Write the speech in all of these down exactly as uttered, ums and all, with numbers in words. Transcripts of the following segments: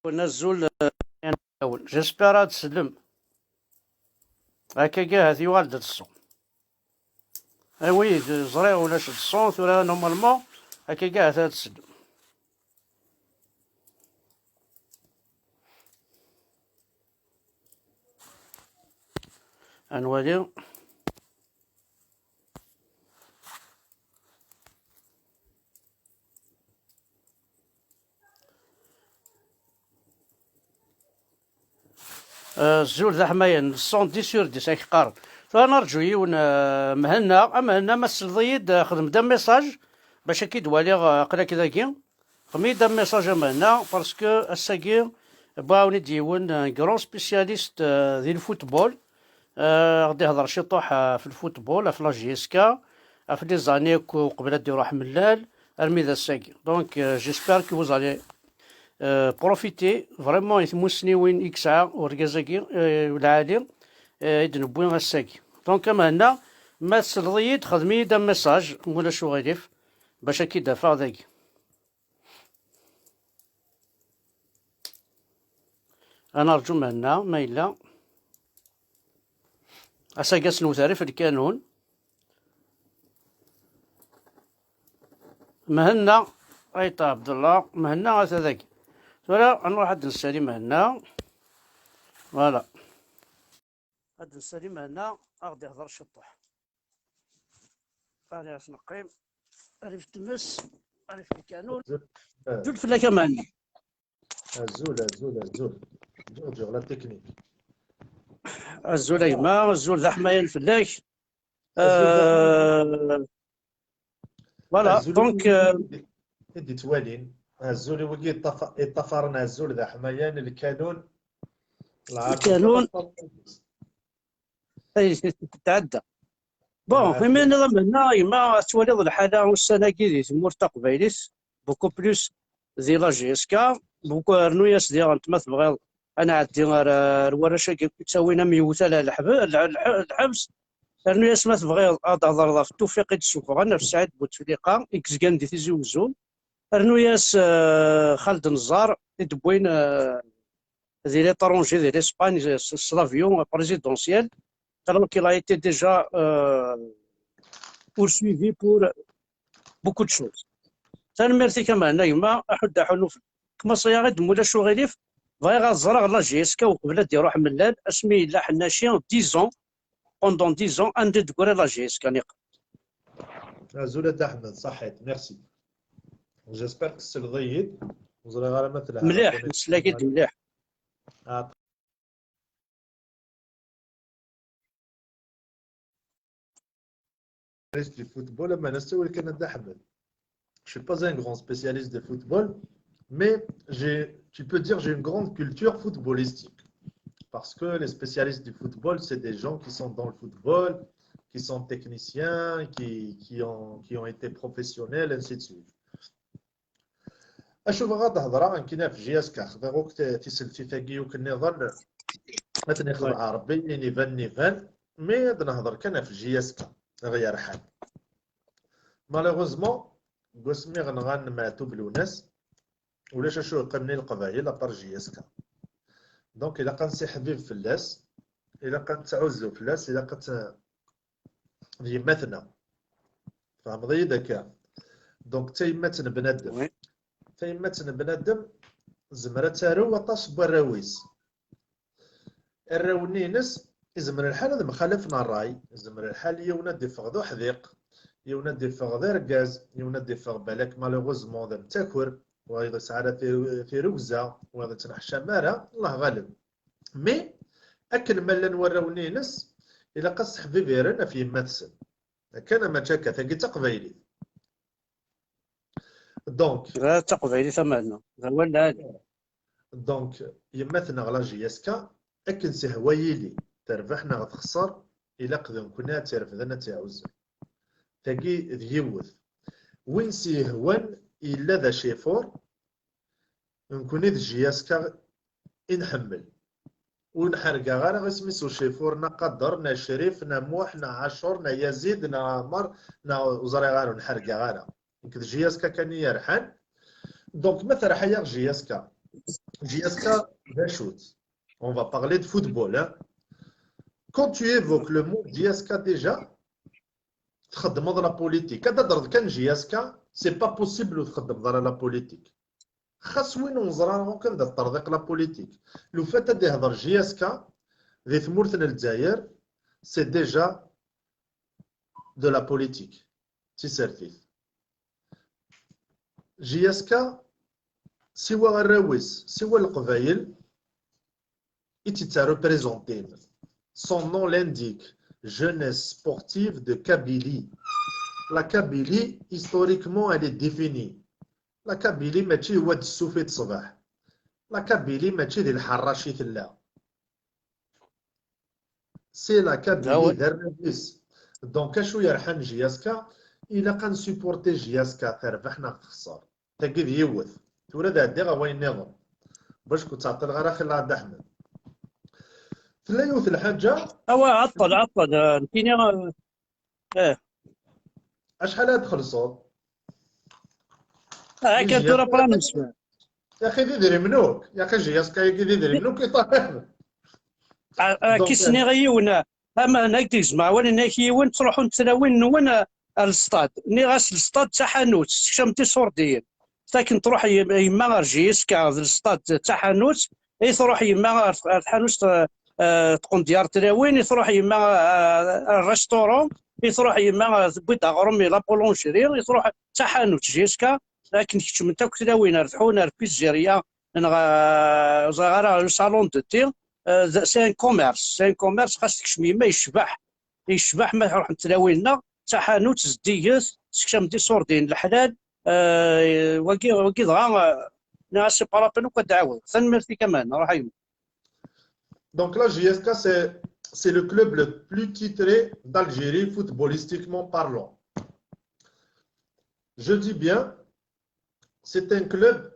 Azul, eh, j'espère ad tsellem. Akkagi ahat yuɣal-d ṣṣut. Awi-d, ẓriɣ ulac ṣṣut, tura normalement, akkagi ahat ad tsellem. Ad nwali. Azul d aḥmayan, cent dix sur dix, ak qqaren. Tura nerǧu yiwen, eh, Mhenna, a Mhenna, ma tselḍ-iyi-d, eh, xdem-d amessage, bac ad k-id-waliɣ, eh, aql-ak dagi. Xdem-iyi-d amessage a Mhenna, parce que ass-agi, wwiɣ-awen-id yiwen, un grand spécialiste, eh, di lfootball. Eh, ad d-ihḍer ciṭuḥ, eh, ɣef lfootball, ɣef la J S K, ɣef les années akk uqbel ad d-iruḥ Mellal, armi d ass-agi. Donc, eh, j'espère que vous allez, eh, profiter vraiment i tmussniwin i yesɛa urgaz-agi, eh, lɛali, eh, i d-newwi ass-agi. Donc, a Mhenna, ma tselḍ-iyi-d, xdem-iyi-d amessage, ma ulac uɣilif, bac ad k-id-afeɣ dagi. Ad nerǧu Mhenna, ma yella. Asagas n utarif lkanun. Mhenna, ay Ṭa Ɛebdella, Mhenna ata dagi. Tura ad nruḥ ad d-nessali Mhenna. Voilà. Ad d-nessali Mhenna, ad ɣ-d-ihḍer ciṭuḥ. Allez, ad neqqim. Rrif tmes, rrif lkanun. Azul. Azul fell-ak a Mhenna. Azul, azul, azul. Dur, dur, la technique. Azul a gma, azul d aḥmayan fell-ak. Azul d aḥmayan. Euh, voilà, azul donc, i, euh, i d-yettwalin. Azul i wigi yeṭṭafa-, yeṭṭafaren azul d aḥmayan, lkanun. Lɛerb lkanun. Ay, tɛedda. Bon, imi nniḍ a Mhenna, a gma, ad twaliḍ lḥala ussan-agi di tmurt taqbaylit, beaucoup plus di la J S K, beaucoup, rnu-yas diɣen ma tebɣiḍ, ad nɛeddi ar, ar warrac-agi akk yettawin am yiwtal ar leḥb-, lḥ-, lḥ-, lḥebs, rnu-yas ma tebɣiḍ ad d-thedreḍ ɣef Tufiq i d-ssufɣen, ɣef Saɛid Butefliqa i yezgan di Tizi Uzzu, rnu-yas, eh, Xald Neẓẓar i d-wwin, eh, di l'étranger, di l'Espagne, s, s l'avion présidentiel, alors qu'il a été déjà, euh, poursuivi pour beaucoup de choses. Tanemmirt-ik a Mhenna gma, aḥudd aḥunuf. Kmaṣi-yaɣ-id, ma ulac uɣilif, bɣiɣ ad ẓreɣ la J S K uqbel ad d-iruḥ Mellal, asmi yella Ḥennaci, dix ans, pendant dix ans, anda d-teggra la J S K niqal. Azul a Dda Ḥmed, ṣaḥit, merci. J'espère que tselḍ-iyi-d. Ur ẓriɣ ara ma telha. Mliḥ, nesla-k-id mliḥ. Ah. Spécialiste du football, am Anas Tawil kan a Dda Ḥmed. Je suis pas un grand spécialiste de football, mais j'ai, tu peux dire, j'ai une grande culture footballistique. Parce que les spécialistes du football, c'est des gens qui sont dans le football, qui sont techniciens, qui, qui ont, qui ont été professionnels, ainsi de suite. Acu bɣiɣ ad d-hedreɣ, nekkini ɣef J S K, xḍiɣ akk t-, tiseltit-agi akk nniḍen, ad ten-ixḍeɛ Rebbi, iniban, niban, mais ad nehder kan ɣef J S K, ɣ yerḥan. Malheureusement, deg wasmi ɣ-nɣan Meɛtub Lwennas, ulac acu yeqqimen i Leqbayel, à part J S K. Donc, ilaq ad nsiḥbib fell-as, ilaq ad nettɛuzzu fell-as, ilaq ad t-, d yemma-tneɣ. Tfehmeḍ-iyi-d akka? Donc, d tayemmat n bnadem. Oui. Tayemmat n bnadem, tezmer ad tarew aṭas n warraw-is. Arraw-nni-ines, izmer lḥal ad mxalafen ṛṛay, izmer lḥal yiwen ad d-iffeɣ d uḥdiq, yiwen ad d-iffeɣ d argaz, yiwen ad d-iffeɣ balak malheureusement d amtaker, wayeḍ yesɛa ara tir-, tirugza, wayeḍ yettneḥcam ara, Allah ɣaleb. Mais, akken ma llan warraw-nni-ines, ilaq ad seḥbibiren ɣef yemma-tsen. Akka neɣ mačči akka? Tagi d taqbaylit. Donc, d taqbaylit a Mhenna, d awal lɛali. Donc, yemma-tneɣ la J S K, akken s-ihwa yili, terbeḥ neɣ texṣer, ilaq d nekkni ad tt-irefden, ad tt-iɛuzzen. Tagi d yiwet. Win s-yehwan yella d acifur, nekkni d J S K i nḥemmel. Ur nḥerrgeɣ ara isem-is ucifur, na Qader, na Crif, na Muḥ, na Ɛacur, na Yazid, na Ɛmer, na ur ẓriɣ ara, ur nḥerrgeɣ ara. Nekk d J S K kan i yerḥan. Donc, ma terḥa-yaɣ J S K, J S K d acu-t? On va parler de football, hein. Quand tu évoques le mot J S K déjà, txeddmeḍ la politique. Ad d-teḍreḍ kan J S K, c'est pas possible ur txeddmeḍ ara la politique. Xas win ur neẓri ara akk anda teṭṭerḍiq la politique. Le fait ad ihder J S K di tmurt n Lezzayer, c'est déjà de la politique. D tisertit. J S K, siwa arraw-is, siwa Leqbayel, i tt-ittreprezantin. Son nom l'indique, Jeunesse Sportive de Kabylie. La Kabylie, historiquement, elle est définie. La Kabylie mačči d Wad Ssuf i teṣbeḥ. La Kabylie mačči di lḥerrac i tella. C'est la Kabylie d arraw-is. Donc, acu yerḥan J S K? Ilaq ad nsupporter J S K, terbeḥ neɣ texṣer. Tagi d yiwet. Tura ad ɛeddiɣ ɣer wayen nniḍen. Bac ur ttɛeṭṭileɣ ara axi Lɛad Aḥmed. Tella yiwet n lḥaǧa. Awa, ɛeṭṭel, ɛeṭṭel, eh, nekkini, eh, eh. Acḥal ad txellṣeḍ? Ah, akka tura bɣan nesma. Yaxi d idrimen akk. Yaxi J S K-agi d idrimen akk i ṭaleb. Ah, ah, Donc, ki s-nniɣ i yiwen, ah, ama hna i k-d-gezmeɣ awal, nniɣ-ak yiwen, ttruḥun tlawin-nwen, ah, ar lestad. Nniɣ-as lestad d taḥanut, tekcem-d iṣurdiyen. Akken truḥ yem-, yemma ar J S K d lestad d taḥanut, i truḥ yemma ar, ar tḥanut, ah, ah, tqendyar tlawin, i truḥ yemma, ah, ar restaurant, i truḥ yemma, ah, tewwi-d aɣrum i la boulangerie, i truḥ d taḥanut J S K, akken kecment akk tlawin, ar Tḥun, ar Pizzeria, neɣ, ah, ẓriɣ ara, le salon de thé, ah, d-, c'est un commerce, c'est un commerce, xas tekcem yemma yecbeḥ, yecbeḥ ma ruḥent tlawin-nneɣ, d taḥanut zeddiget, tekcem-d iṣurdiyen leḥlal, ah, wagi, wagi dɣa, ah, nniɣ-as iparapen akk ad d-ɛawdeɣ. Tanemmirt-ik a Mahan, ruḥ a yemma. Donc la J S K, c'est, c'est le club le plus titré d'Algérie, footballistiquement parlant. Je dis bien, c'est un club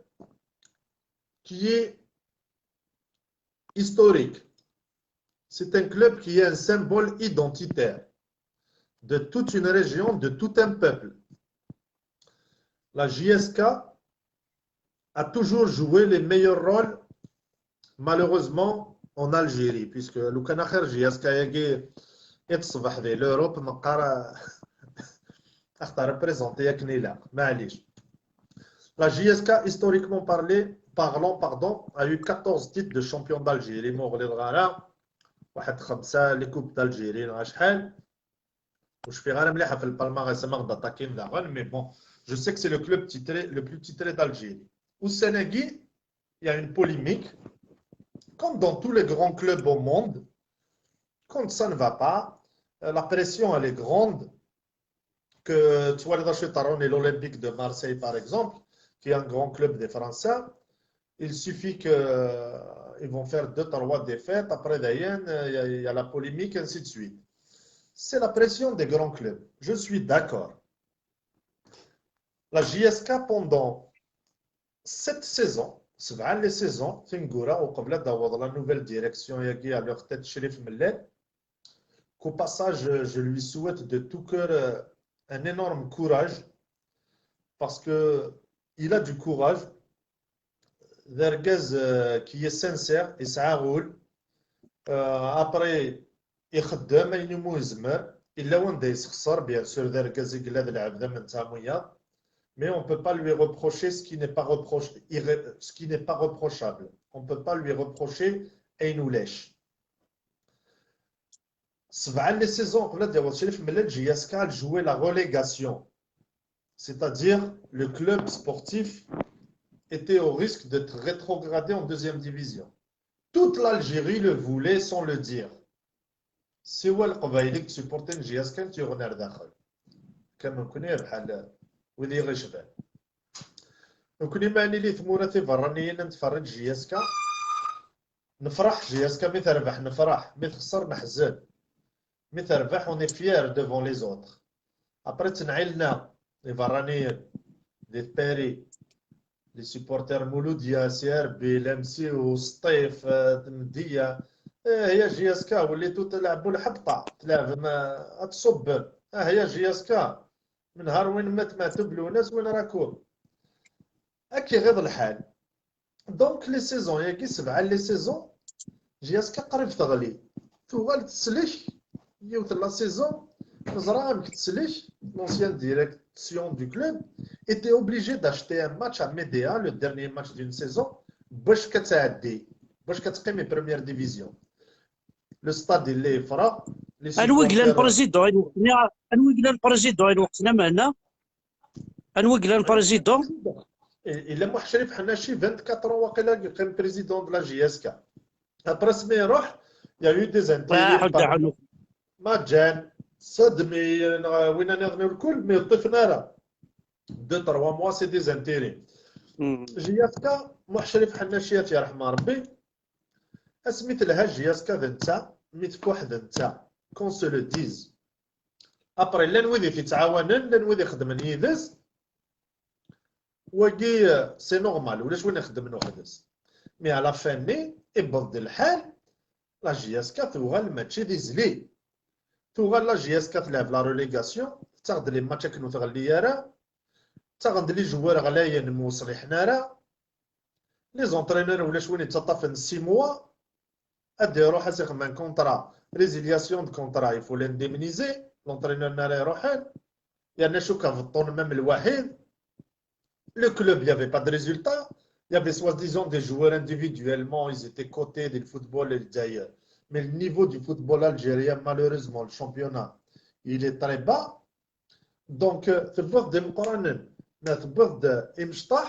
qui est historique. C'est un club qui est un symbole identitaire de toute une région, de tout un peuple. La J S K a toujours joué les meilleurs rôles, malheureusement, en Algérie, puisque لو كان axir J S K-agi i teṣbeḥ di l'Europe, neqqar ad ɣ-t-reprezenti akken ilaq, maɛlic. La J S K, historiquement parlé, parlant, pardon, a eu quatorze titres de champion d'Algérie. Ma ur ɣliḍeɣ ara, waḥed xemsa les coupes d'Algérie, neɣ acḥal. Ur cfiɣ ara mliḥ ɣef le palmarès, ama ɣ-d-attaquin daɣen, mais bon, je sais que c'est le club titré, le plus titré d'Algérie. Ussan-agi, il y a une polémique, comme dans tous les grands clubs au monde, quand ça ne va pas, euh, la pression, elle est grande, que tu vois les Rachid Taroni, l'Olympique de Marseille, par exemple, qui est un grand club des Français, il suffit que, euh, ils vont faire deux, trois défaites, après, d'ailleurs, euh, il y a, il y a la polémique, ainsi de suite. C'est la pression des grands clubs. Je suis d'accord. La J S K, pendant cette saison, سبعة les saisons, tineggura, uqbel ad d-taweḍ la nouvelle direction-agi à leur tête Chérif Mellal, qu'au passage, je lui souhaite de tout cœur, euh, un énorme courage, parce que il a du courage, d argaz, euh, qui est sincère, yesɛa ul. Euh, après, ixeddem ayen umi yezmer, illa wanda yesxeṣer, bien sûr, d argaz i yella d lɛebd am netta am wiyaḍ, mais on peut pas lui reprocher ce qui n'est pas reproche-, irré-, ce qui n'est pas reprochable. On peut pas lui reprocher ayen ulac. Sebɛa les saisons, qbel ad d-yaweḍ Chérif Mellal, J S K a joué la relégation. C'est-à-dire, le club sportif était au risque d'être rétrogradé en deuxième division. Toute l'Algérie le voulait sans le dire. Siwa Leqbayel i yettsupportin J S K n-t-yuɣen ar daxel. Kan nekkni bḥal wid i ɣ-icban. Nekkni ma nili tmura tiberraniyin ad nferreǧ J S K, nefreḥ, J S K mi terbeḥ nefreḥ, mi texser neḥzen. Mi terbeḥ, on est fier devant les autres. Après, ttnɛilna iberraniyen di Paris, les supporters Mouloudia, C R B, l'M C O, Sṭif, eh, Tmeddiya. Eh, ya J S K, وليتو تلعبوا الحبطة، تلعب ما، ad tṣubbem. Ah, ya J S K, من هاروين مات ماتوا بلوناس وين راكم؟ Akka iɣiḍ lḥal. Donc les saisons yagi, sebɛa les saisons, J S K qrib teɣli. Tuɣal teslek yiwet n la saison, neẓra amek teslek. L'ancien direction du club était obligé d'acheter un match à Médéa, le dernier match d'une saison, bac ad tɛeddi, bac ad teqqim première division. Le stade yella yefreɣ. Anwa i yellan président i lweqt-nni? Anwa i yellan président i lweqt-nni, meɛna? Anwa i yellan président? Yella Muḥ Crif Ḥnaci, vingt-quatre ans waqila, yeqqim président de la J S K. Après, asmi iruḥ, il y a eu des intérêts. Maǧan, Sadmi, neɣ win nniḍen, ur kul, mais ur ṭṭifen ara. Deux, trois mois, c'est des intérêts. J S K, Muḥ Crif Ḥnaci, ad t-yerḥem Rebbi. Asmi telha J S K d netta, mi tfuḥ d netta. Qu'on se le dise. Après, llan wid i t-yettɛawanen, llan wid ixeddmen yid-s. Wagi, euh, c'est normal, ulac win ixeddmen weḥd-s. Mais à la fin-nni, iwweḍ-d lḥal, la J S K tuɣal mačči d izli. Tuɣal la J S K tleɛb la relégation, tettaɣ-d les matchs akken ur tɣelli ara, ttaɣen-d les joueurs ɣlayen, ur ṣliḥen ara. Les entraîneurs, ulac win yettaṭṭafen six mois, ad iruḥ ad s-ixdem un contrat, résiliation de contrat, il faut l'indemniser, l'entraîneur-nni ara iruḥen, yerna cukkeɣ beṭṭun même lwaḥid. Le club, il y avait pas de résultat, il y avait soi-disant des joueurs individuellement, ils étaient cotés du football lezzayer. Mais le niveau du football algérien, malheureusement, le championnat, il est très bas. Donc, euh, tewwiḍ-d imeqqranen, ma tewwiḍ-d imecṭaḥ,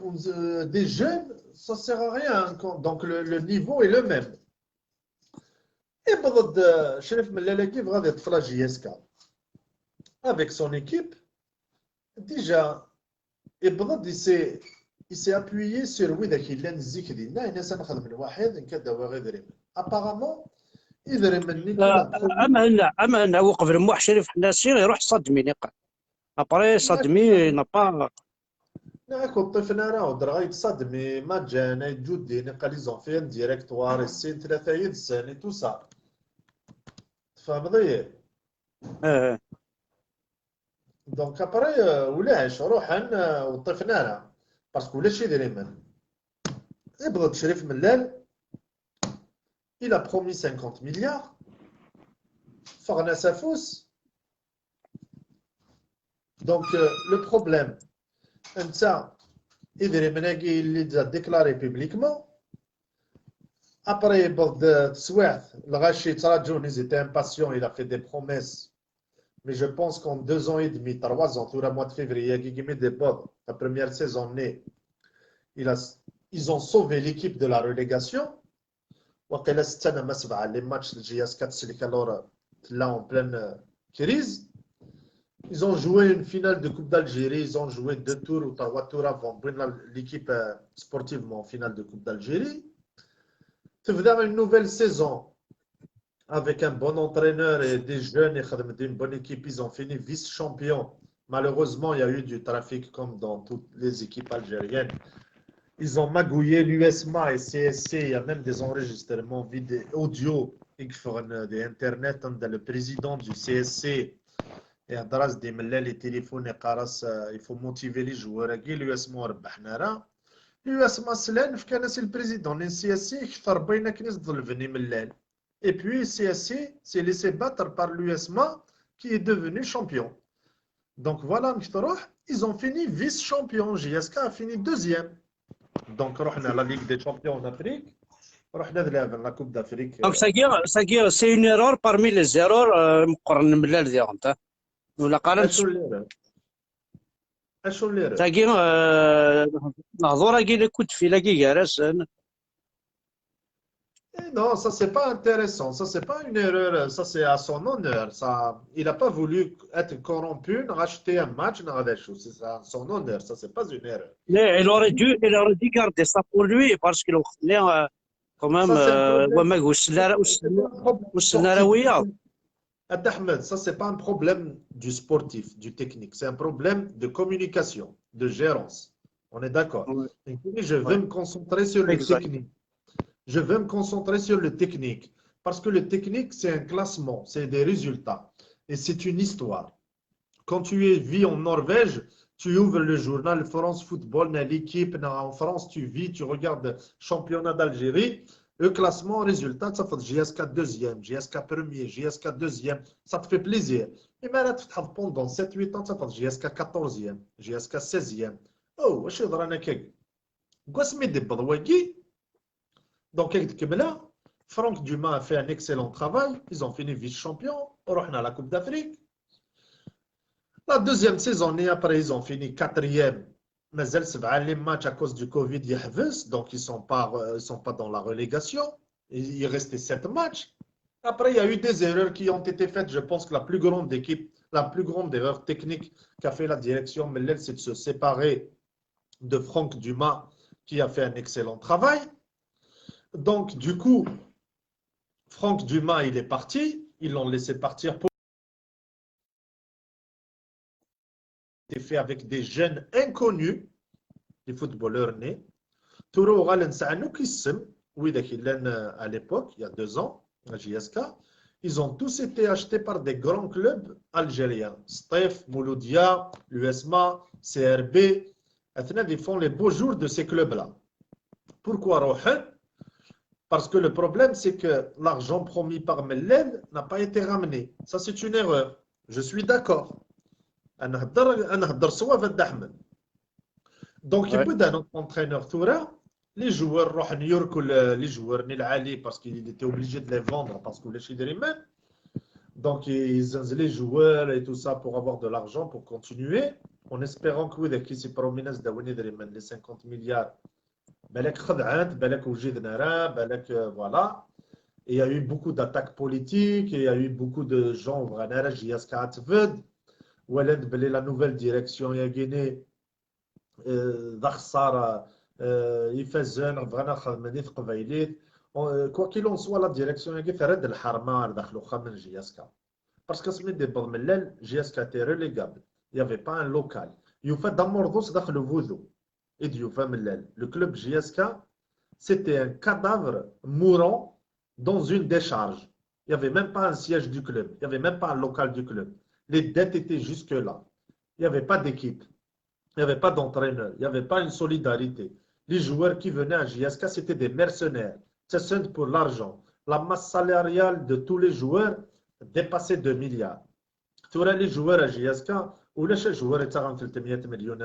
euh, des jeunes, ça sert à rien, hein, quand, donc le, le niveau est le même. Iwweḍ-d, euh, Crif Mellal-agi, yebɣa ad yeṭṭef la J S K. Avec son équipe, déjà, iwweḍ-d, il s'est, il s'est appuyé sur widak yellan zik dinna, yenna-as ad nexdem lwaḥid, nekk ad d-awiɣ idrimen. Apparemment, idrimen-nni... Ah, ah, Mhenna, ah, Mhenna, uqbel Muḥ Crif Ḥnaci, iruḥ Sadmi niqal. Après, Sadmi, n'a pas... Neɣ ur ṭṭifen ara, ur ddreɣ ay d Sadmi, Maǧan, ay d Ǧuddin, iqal ils ont fait un directoire, et sin tlata yid-sen, et tout ça. Tfehmeḍ-iyi? Donc après, euh, ulac, ruḥen, euh, ur ṭṭifen ara. Parce que ulac idrimen. Iwweḍ-d Crif Mellal, il a promis cinquante milliards, ffɣen-as afus. Donc, euh, le problème, netta, idrimen-agi, il les a déclarés publiquement. Après, iwweḍ-d teswiɛt, lɣaci ttraǧun, ils étaient impatients, il a fait des promesses. Mais je pense qu'en deux ans et demi, trois ans, tura mois de février, agi imi d-iwweḍ, la première saison-nni, il a, ils ont sauvé l'équipe de la relégation. Waqila setta neɣ ma sebɛa les matchs de J S K teslek, alors, euh, tella en pleine, euh, crise. Ils ont joué une finale de Coupe d'Algérie, ils ont joué deux tours ou trois tours avant. Wwin la, l'équipe, euh, sportivement en finale de Coupe d'Algérie. Tebda une nouvelle saison avec un bon entraîneur et des jeunes, et une bonne équipe. Ils ont fini vice-champion. Malheureusement, il y a eu du trafic comme dans toutes les équipes algériennes. Ils ont magouillé l'U S M A et C S C. Il y a même des enregistrements vidéo, audio, i yeffɣen di internet, hein, le président du C S C ihder-as-d i Mellal, i téléphone, yeqqar-as, euh, il faut motiver les joueurs-agi, l'U S M A ur rebbḥen ara. L'U S M A slan, fkan-as i le président n C S C, ikter n wayen akken i s-ḍelben i Mellal. Et puis C S C s'est laissé battre par l'U S M A qui est devenu champion. Donc voilà, amek truḥ, ils ont fini vice-champion. J S K a fini deuxième. Donc ruḥen à la Ligue des Champions en Afrique. Ruḥen ad laɛben la Coupe d'Afrique. Donc ça, ça, c'est une erreur parmi les erreurs, euh, meqqren n Mellal diɣen, ta. Wala qqaren... Acu n l'erreur? Acu n l'erreur? Tagi, euh, nehḍur-agi, le coup de fil-agi gar-asen. Eh non, ça c'est pas intéressant, ça c'est pas une erreur, ça c'est à son honneur. Ça, il a pas voulu être corrompu, ni acheter un match, ni rien. C'est à son honneur, ça c'est pas une erreur. Mais il aurait dû, il aurait dû garder ça pour lui, parce que le, euh, quand même, ça, c'est un, euh, problème. Wa ma ur sell ara, ur sell ara wiyaḍ. Ahmed, ça c'est pas un problème du sportif, du technique, c'est un problème de communication, de gérance. On est d'accord. Ouais. Donc, je vais me concentrer sur le technique. Je vais me concentrer sur le technique. Parce que le technique, c'est un classement, c'est des résultats. Et c'est une histoire. Quand tu es, vis en Norvège, Tu ouvres le journal France Football, na l'équipe, na en France, tu vis, tu regardes championnat d'Algérie. Le classement, résultat, ça fait J S K deuxième, J S K premier, J S K deuxième. Ça te fait plaisir. Et maintenant, tu pendant sept huit ans, ça fait J S K quatorzième, J S K seizième. Oh, je suis dans la Donc, avec Kemela, Franck Dumas a fait un excellent travail. Ils ont fini vice-champion. On a la Coupe d'Afrique. La deuxième saison, et après, ils ont fini quatrième. Mais elles se les matchs à cause du Covid, ils donc ils ne sont, pas, euh, ils sont pas dans la relégation. Il restait sept matchs. Après, il y a eu des erreurs qui ont été faites. Je pense que la plus grande équipe, la plus grande erreur technique qu'a fait la direction Mellel, c'est de se séparer de Franck Dumas, qui a fait un excellent travail. Donc, du coup, Franck Dumas, il est parti. Ils l'ont laissé partir pour été fait avec des jeunes inconnus, des footballeurs nés. Touro Galen Saanouk Issem, oui, à l'époque, il y a deux ans, à J S K, ils ont tous été achetés par des grands clubs algériens. Stef, Mouloudia, l'U S M A, C R B. Ils font les beaux jours de ces clubs-là. Pourquoi Rohan? Parce que le problème, c'est que l'argent promis par Mellel n'a pas été ramené. Ça, c'est une erreur. Je suis d'accord. Donc, il peut d'un autre entraîneur, Toura, les joueurs, les joueurs, parce qu'il était obligé de les vendre, parce que les Donc, ils ont les joueurs et tout ça pour avoir de l'argent, pour continuer, en espérant que oui, qui s'est promis les cinquante milliards, voilà. Et il y a eu beaucoup d'attaques politiques, et il y a eu beaucoup de gens, J S K, la nouvelle direction, il y a gagné, euh, quoi qu'il en soit, la direction, il y a J S K. Parce que J S K était relégable. Il n'y avait pas un local. Il y avait d'amour dans le club J S K, c'était un cadavre mourant dans une décharge. Il n'y avait même pas un siège du club, il n'y avait même pas un local du club. Les dettes étaient jusque-là. Il n'y avait pas d'équipe, il n'y avait pas d'entraîneur, il n'y avait pas une solidarité. Les joueurs qui venaient à J S K, c'était des mercenaires. C'est pour l'argent. La masse salariale de tous les joueurs dépassait deux milliards. Toura les joueurs à J S K, ulac joueur يتاغن ثلاثمية مليون.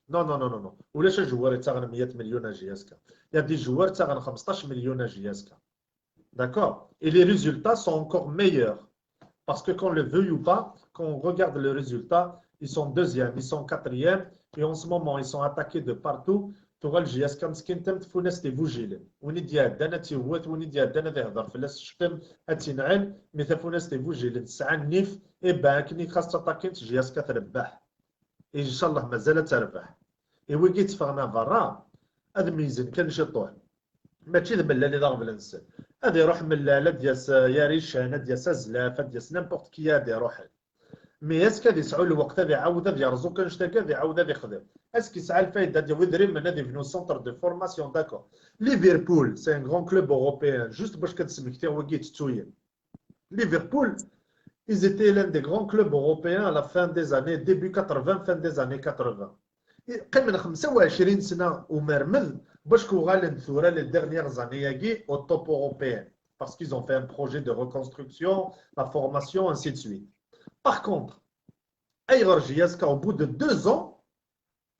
Non, non, non, non, non. Ulac joueur يتاغن مية مليون à J S K. Il y a des joueurs يتاغن خمسطاش مليون à J S K. D'accord? Et les résultats sont encore meilleurs. Parce que qu'on le veuille ou pas, quand on regarde les résultats, ils sont deuxième, ils sont quatrième, et en ce moment, ils sont attaqués de partout. Toura J S K مسكين تم تفونس تيفوجيلن. وين يدي عدنا تيوت، وين يدي عدنا ذي هضر فلاس شتم، هاتي نعل، مي تفونس تيفوجيلن. سعى النيف، إبا كني خاص تطاكين J S K تربح. إن شاء الله مازال تربح. إيوا كي تفغنا برا، هذا ميزن كان شطوح. ماشي ذا ملال إذا غبل نسن. هذا يروح ملال، هذا ياس يا ريشان، هذا ياس أزلاف، هذا ياس n'importe qui، هذا يروح. Mais est-ce que هذا يسعو الوقت، هذا يعاود، هذا يرزو كان شتا كذا، يعاود هذا يخدم؟ Est-ce que يسعى الفايدة؟ هذا وذري من هذا يبنو centre de formation، d'accord. Liverpool, c'est un grand club européen. Juste باش كتسمكتي وكي تتوين. Liverpool, ils étaient l'un des grands clubs européens à la fin des années, début quatre-vingts, fin des années quatre-vingts. قيمن خمسة وعشرين سنة ومرمد باش كوغالن ثورة les dernières années au top européen. Parce qu'ils ont fait un projet de reconstruction, la formation, ainsi de suite. Par contre, أيغر J S K, au bout de deux ans,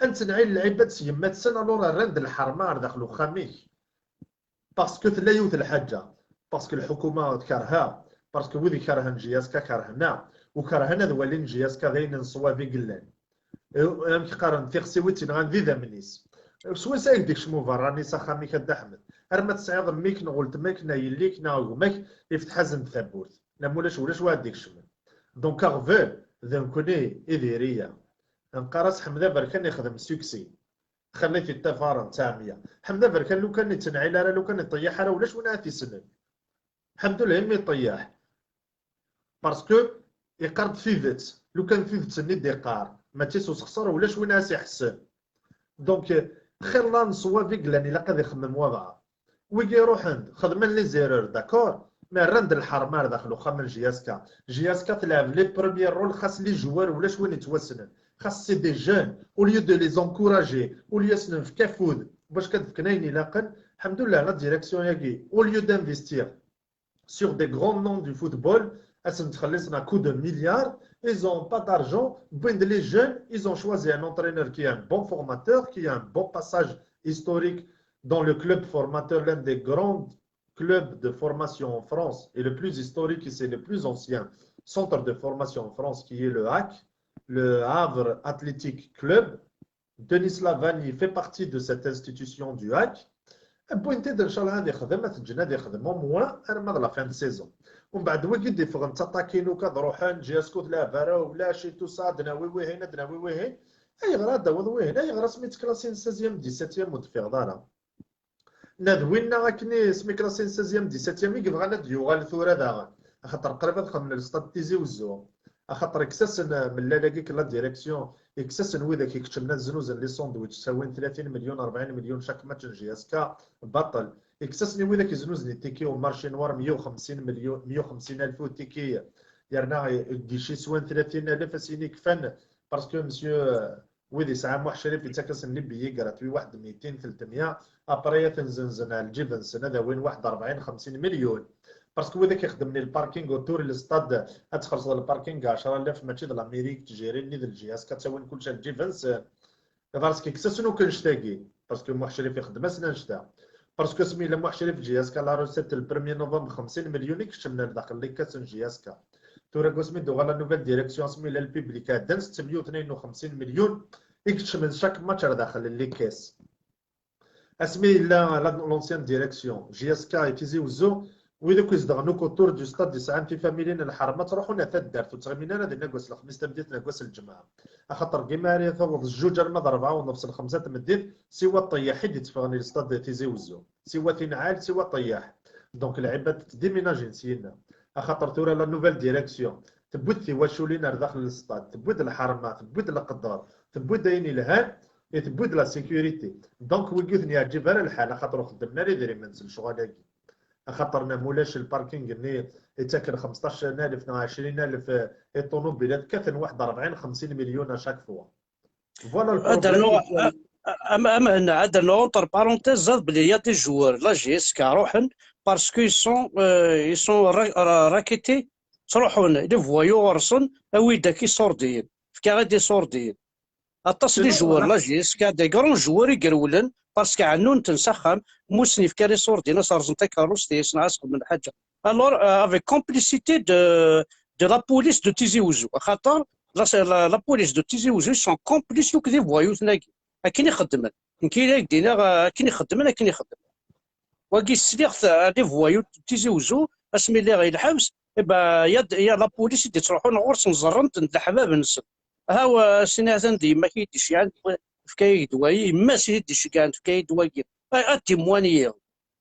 أنت نعيل العباد سيمات سنة لورا رند الحرمة داخل وخاميك. Parce que تلا يوت الحاجة، parce que الحكومة تكرهها، parce que وذي كرهن J S K كرهنا، وكرهنا ذوالين J S K ذين نصوا في قلان. أمك قارن تيغسي ويتين غان ذي ذا منيس. سويس أيك ديك شمو براني سخاميك هدا أحمد. أرمت سعيد ميك نغلت ميك نايليك ناغمك يفتح زند ثبورت. لا مولاش ولاش واحد ديك شمو. Donc أغفل ذنكني إذيريا. نقرا حمد بركان يخدم سوكسي. خليتي التفارن تامية. حمد بركان لو كان يتنعي لا لو كان يطيح راه ولاش وين عاد يسلم. الحمد لله مي طيح. Parce que يقرب تيدت. لو كان تيدت ني ديقار. ما تيسو سخسر ولاش وين عاد يحسن. Donc خير لا نصوا فيك لان إلا قد يخمم وضعه. ويجي يروح عند خدمن les erreurs، d'accord. Mais رند الحرمة داخل وخا من J S K. J S K تلعب les premiers rôles خاص les joueurs ولاش وين يتوسنن. خاص c'est des jeunes, au lieu de les encourager, au lieu ad sen-nefk afud bac ad fken ayen ilaqen, الحمد لله, la direction-agi, au lieu d'investir sur des grands noms du football, ad sen-ttxelliṣen à coups de milliards, ils ont pas d'argent, wwin-d les jeunes, ils ont choisi un entraîneur qui est un bon formateur, qui a un bon passage historique dans le club formateur, l'un des grands clubs de formation en France et le plus historique, c'est le plus ancien centre de formation en France, qui est le HAC, le Havre Athletic Club. Denis Lavani fait partie de cette institution du HAC. Wwin-t-id, nchallah ad ixdem, ad t-ǧǧen ad ixdem au moins arma d la fin de saison. Umbeɛd wigi d-iffɣen ttaṭakin ukaḍ ruḥen, JSK ur tleɛɛeb ara, ulac, et tout ça, ad nawi wihin, ad nawi wihin. Ayɣer ad d-tawiḍ wihin? Ayɣer asmi ttklasin seizième, dix-septième ur d-teffiɣeḍ ara? Nna d winna akken i smi klasin seizième, dix-septième i yebɣan ad d-yuɣal tura daɣen, axaṭer qrib ad xedmen lstad Tizi Wezzu. Axaṭer kkes-asen, eh, mellal-agi la direction, kkes-asen widak ikeččmen ad znuzen les sandwichs, ttawin tlatin millions, rebɛin millions chaque match n JSK, baṭel. Kkes-asen i widak iznuzen itiki au marché noir meyya u xemsin millions, meyya u xemsin alef utiki, yerna guichet swan tlatin alef, ad s-yini kfan, parce que monsieur, eh, wid yesɛa Muḥ Crif yettak-asen les billets gratuits, waḥed mitin, tlatmeyya, après ad ten-zenzen ar lǧib-nsen, ad awin waḥed rebɛin, xemsin millions. Parce que widak ixeddmen i lparking autour n lstad, ad txellṣeḍ lparking ɛecra alaf, mačči d la mairie i yettjirin, ni d JSK, ttawin kullec ar lǧib-nsen. Parce que kkes-asen akk annect-agi, parce que Muḥ Crif ixeddem-asen annect-a. Parce que asmi yella Muḥ Crif, JSK la recette le premier novembre xemsin millions i keččmen ar daxel les caisses n JSK. Tura deg wasmi d-tuɣal la nouvelle direction, asmi yella le public, ɛeddan settemya u tnayen u xemsin millions i keččmen chaque match ar daxel les caisses. Asmi yella la, l'ancienne direction, JSK et Tizi Wezzu, wid akk izedɣen akk autour du stade yesɛan tifamilin n lḥerma, ttruḥun ar taddart, ur ttɣimin ara dinna deg wass n lexmis tameddit neɣ deg wass n lǧemɛa. Axaṭer dima ara taweḍ zzuǧ arma d rebɛa u nefs, lxemsa n tmeddit, siwa ṭṭeyyaḥ i d-itteffɣen i lstad Tizi Wezzu. Siwa tinɛal, siwa ṭṭeyyaḥ. Donc, lɛibad ttdiminajin syinna. Axaṭer tura la nouvelle direction, tewwi-d tiwaculin ar daxel n lstad, tewwi-d lḥerma, tewwi-d leqder, tewwi-d ayen ilhan, et tewwi-d la sécurité. Donc, wigi ur ten-yeɛǧib ara lḥal, axaṭer ur xeddmen ara idrimen s lecɣal-agi. Axaṭer nna ma ulac lparking-nni yettaken xemseṭṭac alef neɣ ɛecrin alef, eh, i ṭṭunubilat, kkaten waḥed rebɛin, xemsin millions à chaque fois. Voilà le problème. Ad rnuɣ, a, a, a, a Mhenna, ad rnuɣ entre parenthèses, ẓad belli il y a des joueurs, la JSK, ruḥen, parce que ils sont, euh, ils sont ra-, ra-, rackettés, ttruḥun, les voyous ɣer-sen, awi-d akk iṣurdiyen, efk-aɣ-id iṣurdiyen. Aṭas n les joueurs, la JSK, des grands joueurs i irewlen, parce que ɛennun-ten s axxam, ma ur sen-yefki ara iṣurdiyen, ad s-rẓen takerrust, i asen-, ad s-xedmen lḥaǧa. Alors, euh, avec complicité de, de la police de Tizi Ouzou, axaṭer la, la, la police de Tizi Ouzou, ils sont complices akk d les voyous-nni. Akken i xeddmen. Nekk i ak-d-iniɣ, euh, akken i xeddmen, akken i xeddmen. Wagi sliɣ-t, euh, les voyous de Tizi Ouzou, asmi lliɣ i lḥebs, eh ben, il y a, il y a la police i d-ittruḥun ɣur-sen, ẓerren-ten d leḥbab-nsen. Aha, wa, sin atan d yemma-k i yi-d-iceyyɛen, tefka-yak-d wayi, yemma-s i yi-d-iceyyɛen, tefka-yak-d wagi. A, a témoigner.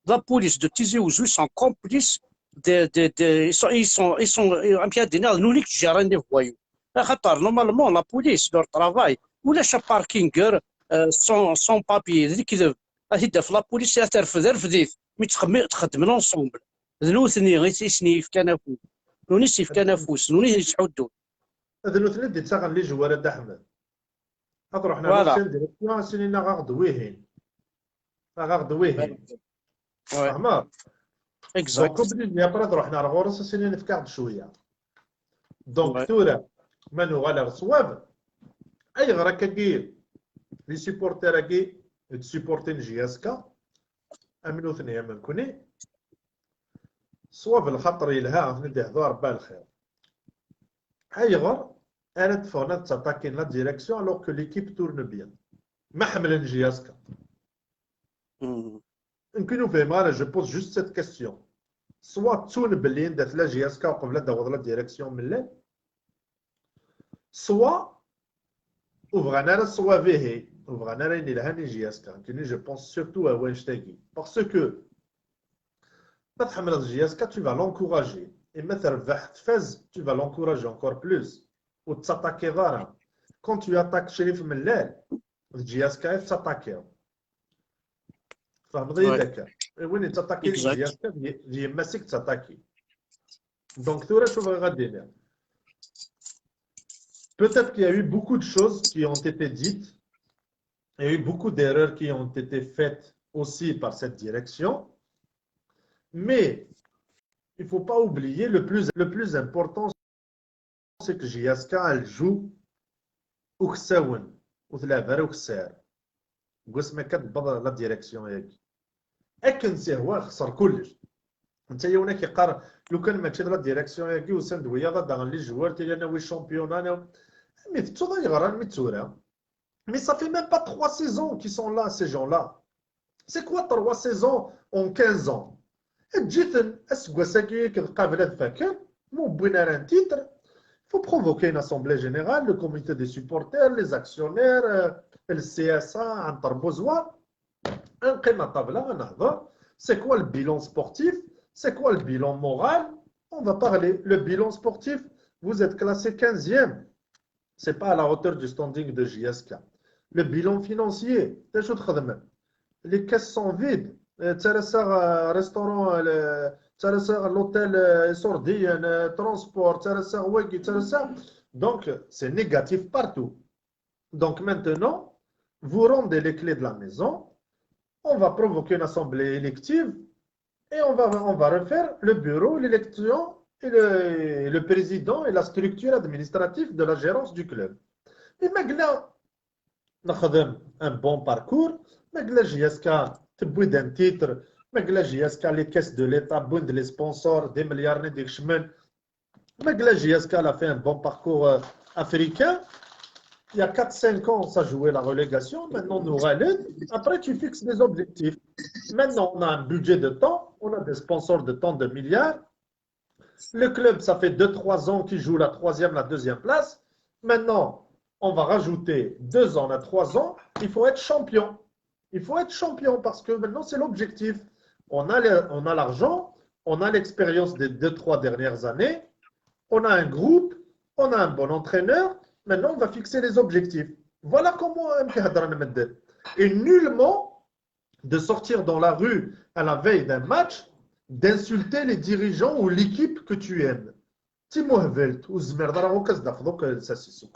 La police de Tizi Ouzou, ils sont complices de, de, de, ils sont, ils sont, ils sont, euh, amek ad d-iniɣ, d nutni i yettjerrin les voyous. Axaṭer, normalement, la police, leur travail, ulac aparkinger, euh, sans, sans papier, d lekdeb. Ad t-id-taf la police, ad terfed, rfed-it. Mi ttxemmi-, txeddmen ensemble. D nutni i, i sen-yefkan afus. Nutni i sen-yefkan afus, nutni i ten-yettḥuddun. D nutni i d-yettaɣen les joueurs, a Dda Ḥmed. Ad ruḥen ar l'ancienne direction, ad s-inin aɣ-aɣ-d wihin. Aɣ-aɣ-d wihin. Fehmeḍ? Exact. Donc, obligé après ad ruḥen ar ɣur-s, ad s-inin efk-aɣ-d cwiya. Donc, tura, ma nuɣal ar ṣṣwab, ayɣer akkagi les supporters-agi i d-supportin JSK, am nutni am nekkni, ṣṣwab lxaṭer yelha, ad ten-id-ihdu Rebbi lxir. Ayɣer ara d-ffɣen ad ttaṭakin la direction alors que l'équipe tourne bien? Ma ḥemmlen JSK. Nekkini ur fhimeɣ ara, je pose juste cette question. Soit ttun belli anda tella JSK uqbel ad d-taweḍ la direction mellal, soit ur bɣan ara ṣṣwab ihi, ur bɣan ara ayen ilhan i JSK. Nekkini, je pense surtout à wanect-agi. Parce que ma tḥemmleḍ JSK, tu vas l'encourager. Et ma terbeḥ, tfaz, tu vas l'encourager encore plus. Ur tettaṭakiḍ ara. Quand tu attaques Crif Mellal, d JSK i tettaṭakiḍ. Tfehmeḍ-iyi-d akka? Win yettaṭakin JSK d y-, d yemma-s i yettaṭakin. Donc, tura acu bɣiɣ ad d-iniɣ? Peut-être qu'il y a eu beaucoup de choses qui ont été dites, il y a eu beaucoup d'erreurs qui ont été faites aussi par cette direction, mais il ne faut pas oublier le plus, le plus important, c'est que J S K, elle joue uksawen, ur tleɛɛeb ara ukessar. Deg wasmi akka tewweḍ la direction-agi. Akken s ihwa xser kullec. Netta yiwen ak iqqar, lukan mačči d la direction-agi, usan-d wiyaḍ ad d-aɣen les joueurs, tili ad nawi championnat, nawi. Mi tettuḍ ayɣer armi d tura? Mais ça fait même pas trois saisons qu'ils sont là, ces gens-là. C'est quoi trois saisons en quinze ans? Eǧǧ-iten, aseggas-agi akked qabel ad faken, ma ur wwin ara un titre, il faut provoquer une assemblée générale, le comité des supporters, les actionnaires, euh, le C S A, un terbozoir. Un qim à table, un c'est quoi le bilan sportif? C'est quoi le bilan moral? On va parler. Le bilan sportif, vous êtes classé quinzième. C'est pas à la hauteur du standing de J S K. Le bilan financier, les caisses sont vides. Euh, tu as un restaurant, euh, tu as un l'hôtel, euh, sordien, euh, transport, tu as un wagi, tu as un. Donc, c'est négatif partout. Donc maintenant, vous rendez les clés de la maison, on va provoquer une assemblée élective et on va, on va refaire le bureau, l'élection et le, le président et la structure administrative de la gérance du club. Et maintenant, on a un bon parcours, mais la J S K, tu un titre, mais la J S K, les caisses de l'État, les sponsors, des milliards, des chemins, mais la J S K, elle a fait un bon parcours, euh, africain. Il y a quatre cinq ans, ça jouait la relégation. Maintenant, on nous relève. Après, tu fixes des objectifs. Maintenant, on a un budget de temps, on a des sponsors de tant de milliards. Le club, ça fait deux trois ans qu'il joue la troisième, la deuxième place. Maintenant, on va rajouter deux ans à trois ans. Il faut être champion. Il faut être champion parce que maintenant, c'est l'objectif. On a le, on a l'argent, on a l'expérience des deux trois dernières années, on a un groupe, on a un bon entraîneur. Maintenant, on va fixer les objectifs. Voilà comment M K Hadran Medden. Et nullement de sortir dans la rue à la veille d'un match, d'insulter les dirigeants ou l'équipe que tu aimes. Timohvelt, ou Zmer, dans la rocasse d'Afdok, ça c'est sûr.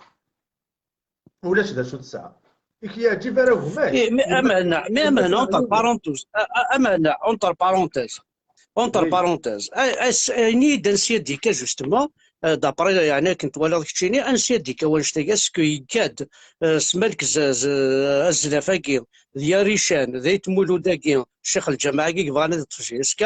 Ulac d acu tesɛa. I k-yeɛǧib ara gma-k. Eh, mais amana, mais amana, entre parenthèses, a- a- amana, entre parenthèses, entre Oui. parenthèses, a- a- ayen i d-ansi ad d-yekka, justement, euh, d'après, yeɛni, akken twalaḍ keččini, ansi ad d-yekka wannect-agi, est-ce que yekka-d, euh, s malk z- z- azlaf-agi, d Yarican, d Ayt Mulud-agi, ccix lǧameɛ-agi yebɣan ad yeṭṭef J S K,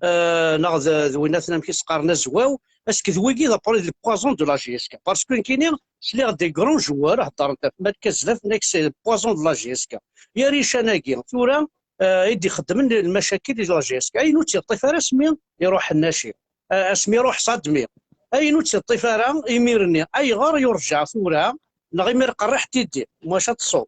euh, neɣ d d win aten amek i s-qqaren, Azwaw, est-ce que d wigi d apre- le poison de la J S K? Parce que nekkini, sliɣ des grands joueurs heddren ɣef Malka Zlaf, nekk c'est le poison de la J S K. Yarican-agi, tura, euh, i d-ixeddmen lmacakil di la J S K. Ayen ur tt-yeṭṭif ara asmi iruḥ Nnaci, euh, asmi iruḥ Sadmi. Ayen ur tt-yeṭṭif ara imir-nni. Ayɣer yurǧa tura? Neɣ imir qerriḥ tidi, mwac ad tṣuḍ.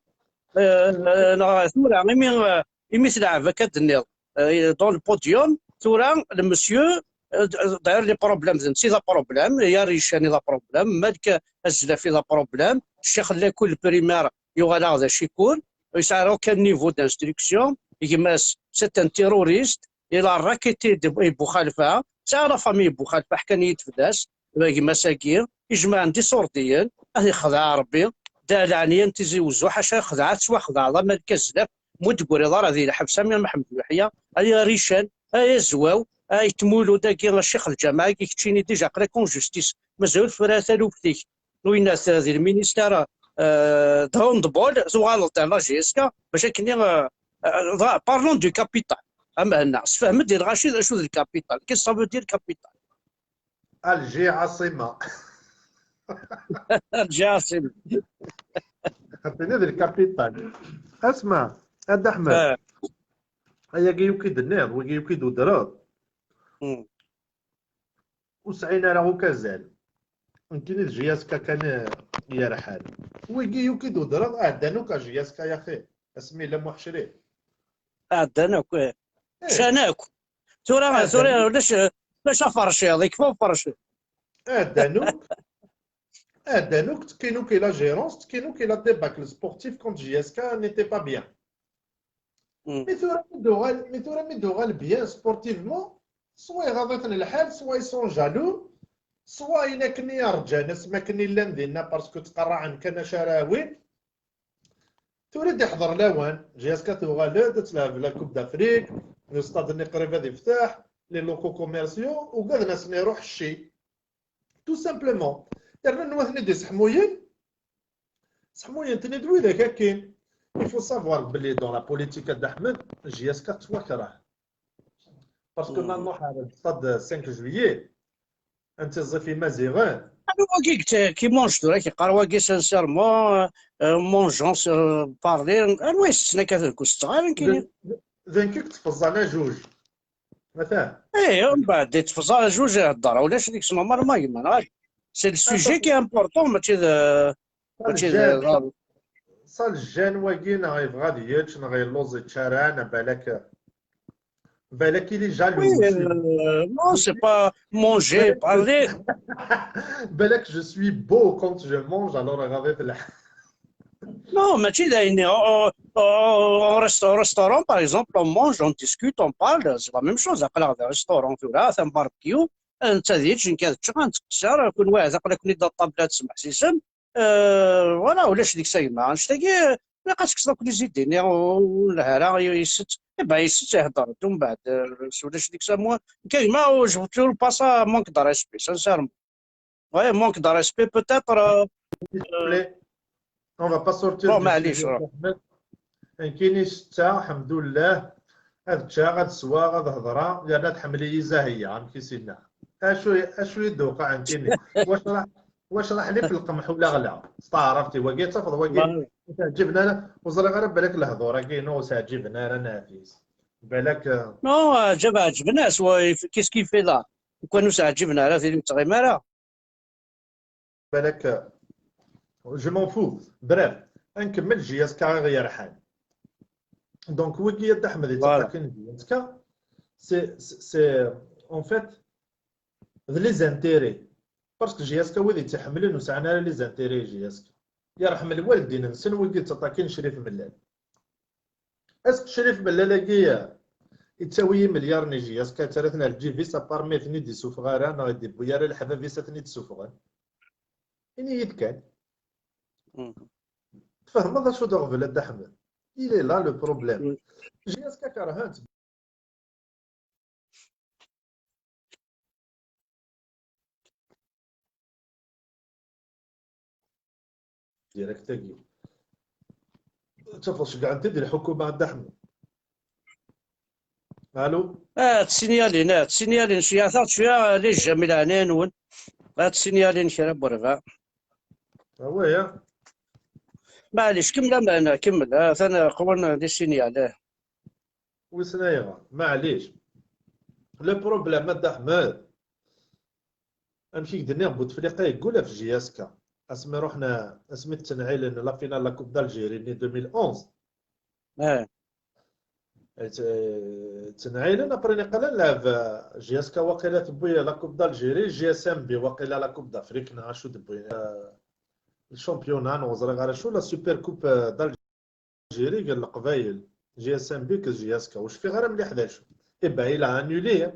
Euh, euh, neɣ tura, imi, euh, imi tleɛɛeb akka d-tenniḍ, euh, dans le podium, tura, le monsieur, euh, d- d'ailleurs, les problèmes, d netta i d aproblème, Yarican i d aproblème, Malk Azlaf i d aproblème, Ccix Llakul primaire yuɣal-aɣ d acikul, ur yesɛi ara aucun niveau d'instruction, gma-s, c'est un terroriste, il a racketté de Boukhalifa, tesɛa la famille Boukhalifa, ḥkan-iyi-d fell-as, gma-s-agi, ijemɛen-d iṣurdiyen, ad ixdeɛ Rebbi, da leɛniya n Tizi Wezzu, ḥaca ixdeɛ, ad tettwaxdeɛ, d Malk Azlaf, mu d-tegriḍ ara di lḥebs, am Mḥemmed Luḥya, ay Arican, ay Azwaw, ay Tmulud-agi, a Ccix Lǧameɛ-agi, keččini déjà aql-ak en justice, mazal ur tefri ara taluft-ik, winat, eh, di lministère, eh, de handball, tuɣaleḍ-d ar la J S K, bac akken, eh, eh, dɣa, parlons du capital. A Mhenna, sefhem-d i lɣaci d acu d le capital. Qu'est-ce que ça veut dire capital? Alger ɛaṣima. Alger ɛaṣima. Xaṭini d lkapital. Asma, a Dda Ḥmed. Eh. Ayagi yuki d-tenniḍ, wigi yuki d-udreḍ. Hmm. Ur sɛin ara akk azal. Nekkini d J S K kan, eh, yerḥan. Wigi yuki d-udreḍ, ɛeddan akk ar J S K yaxi. Asmi yella muḥecri. Ɛeddan akk, eh. Eh. Ččan akk. Tura, ɛeddan tura akk. Ulac, ulac aferciḍ, yekfa uferciḍ. Ɛeddan akk. Ɛeddan akk, tekkin akk i la gérance, tekkin akk i la débâcle sportif quand J S K n'était pas bien. Mm. Mi tura mi d-uɣal, mi tura mi d-uɣal bien sportivement, soit iɣaḍ-iten lḥal, soit ils sont jaloux, Soit ayen akken i rǧan asmi akken i llan dinna, parce que ttqerraɛen kan acu ara awin. Tura i d-iḥḍer lawan, J S K tuɣal-d ad telɛeb la Coupe d'Afrique, le stade-nni qrib ad ifteḥ, les locaux commerciaux ugaden ad sen-iruḥ cci. Tout simplement. Yerna nutni d-iseḥmuyen, seḥmuyen-ten-id widak akkin. Il faut savoir belli dans la politique, a Dda Ḥmed, J S K tettwakreh. Parce que ma nruḥ ar le stade cinq juillet, ad tiẓẓif Imaziɣen. Anwa wagi qui mange tura, qui yeqqar wagi sincèrement, euh, mangeons, euh, parler, anwa isetten akka deg usteɣ ara nekkini? D, d nekk i yettfeẓẓan ajuj. Atan. Eh, mbeɛd yettfeẓẓan ajuj ihedder, ulac deg-s normal ma gma, neɣ? C'est le sujet qui est important, mačči d, mačči d, ça le jeune wagi, neɣ yebɣa ad yečč, neɣ yelluẓ yeččaran, balak. Balak il est jaloux. Oui, euh, non, c'est pas manger, parler. Balak je suis beau quand je mange, alors regardez la. Non, mačči d ayen. En, en, en rest-, au restaurant, par exemple, on mange, on discute, on parle, c'est la même chose. Aql-aɣ di restaurant tura, atan barbecue, netta ad yečč, nekk ad ččeɣ, ad nettqeṣṣir, kunwi ahat aql-aken-id ɣer ṭṭabla ad tesmeḥsisem. Euh, voilà, ulac deg-s a gma. Annect-agi, ilaq ad tekkseḍ akk les idées-nni, ur nelha ara, yessett, eh ben, yessett, ihedder-d, umbeɛd, euh, s ulac deg-s am wa. Nekk a gma, je vous passe un manque de respect, sincèrement. Ouais, manque de respect, peut-être, euh, S'il te plaît, on va pas sortir du sujet. Nekkini ssetta, ḥemdullah, ad ččeɣ, ad sweɣ, ad hedreɣ, yerna tḥemmel-iyi Zahiya, amek i s-yenna. Acu, acu i d-tewqeɛ nekkini? Wac raḥ, wac raḥ li f lqemḥ u leɣla? S taɛrabt-iw, wagi ad tafeḍ, wagi ur s-ɛǧiben ara, ur ẓriɣ ara balak lehdur-agi-inu ur s-ɛǧiben ara, Nafis. Balak, euh, non, euh, ǧab ɛeǧben-as, wa, qu'est-ce qu'il fait là? Lukan ur s-ɛǧiben ara, tili ur tettɣim ara. Balak, je m'en fous. Bref, ad nkemmel J S K i ɣ-yerḥan. Donc, wigi a Dda Ḥmed yettaṭṭaken J S K, c'est, c'est, c'est, en fait, d les intérêts. Parce que J S K wid i tt-iḥemmlen ur sɛan ara les intérêts i J S K. Yerḥem lwaldin-nsen wigi yettaṭṭaken Crif Mellal. Est-ce que Crif Mellal-agi yettawi imelyaṛen i J S K, yettarra-ten ar lǧib-is, à part ma i ten-id-isuffeɣ ara, neɣ i d-iwwi ara leḥbab-is ad ten-id-suffɣen? Ini-yi-d kan. Tfehmeḍ acu d aɣbel, a Dda Ḥmed? Il est là le problème. J S K kerhen-t. Direct-agi. Tafeḍ ceggɛent-id lḥukuma, a Dda Ḥmed. Allô? Ah, tsinyalin, ah, tsinyalin, cwiya, taɣ-, cwiya, les j'aime i leɛnaya-nwen. Ah, tsinyalin kra n werba. Ah ouais, hein? Maɛlic, kemmel aman, kemmel. Ah, atan qwan les signal, ah. Wissen ayɣer, maɛlic. Le problème, a Dda Ḥmed, amek i k-d-nniɣ, Bouteflika yeggul ɣef J S K. Asmi ruḥen, asmi ttnɛilen la finale la Coupe d'Algérie-nni deux mille onze. Eh. Tt-, ttnɛilen, après niqal ad nlɛeb, J S K waqila tewwi la Coupe d'Algérie, J S M B waqila la Coupe d'Afrique, neɣ acu d-wwin, euh, le championnat, neɣ ur ẓriɣ ara acu, la Super Coupe, euh, d'Algérie. Algérie gar Leqbayel, J S M B akked J S K, ur cfiɣ ara mliḥ d acu. Eh ben, il a annulé, hein.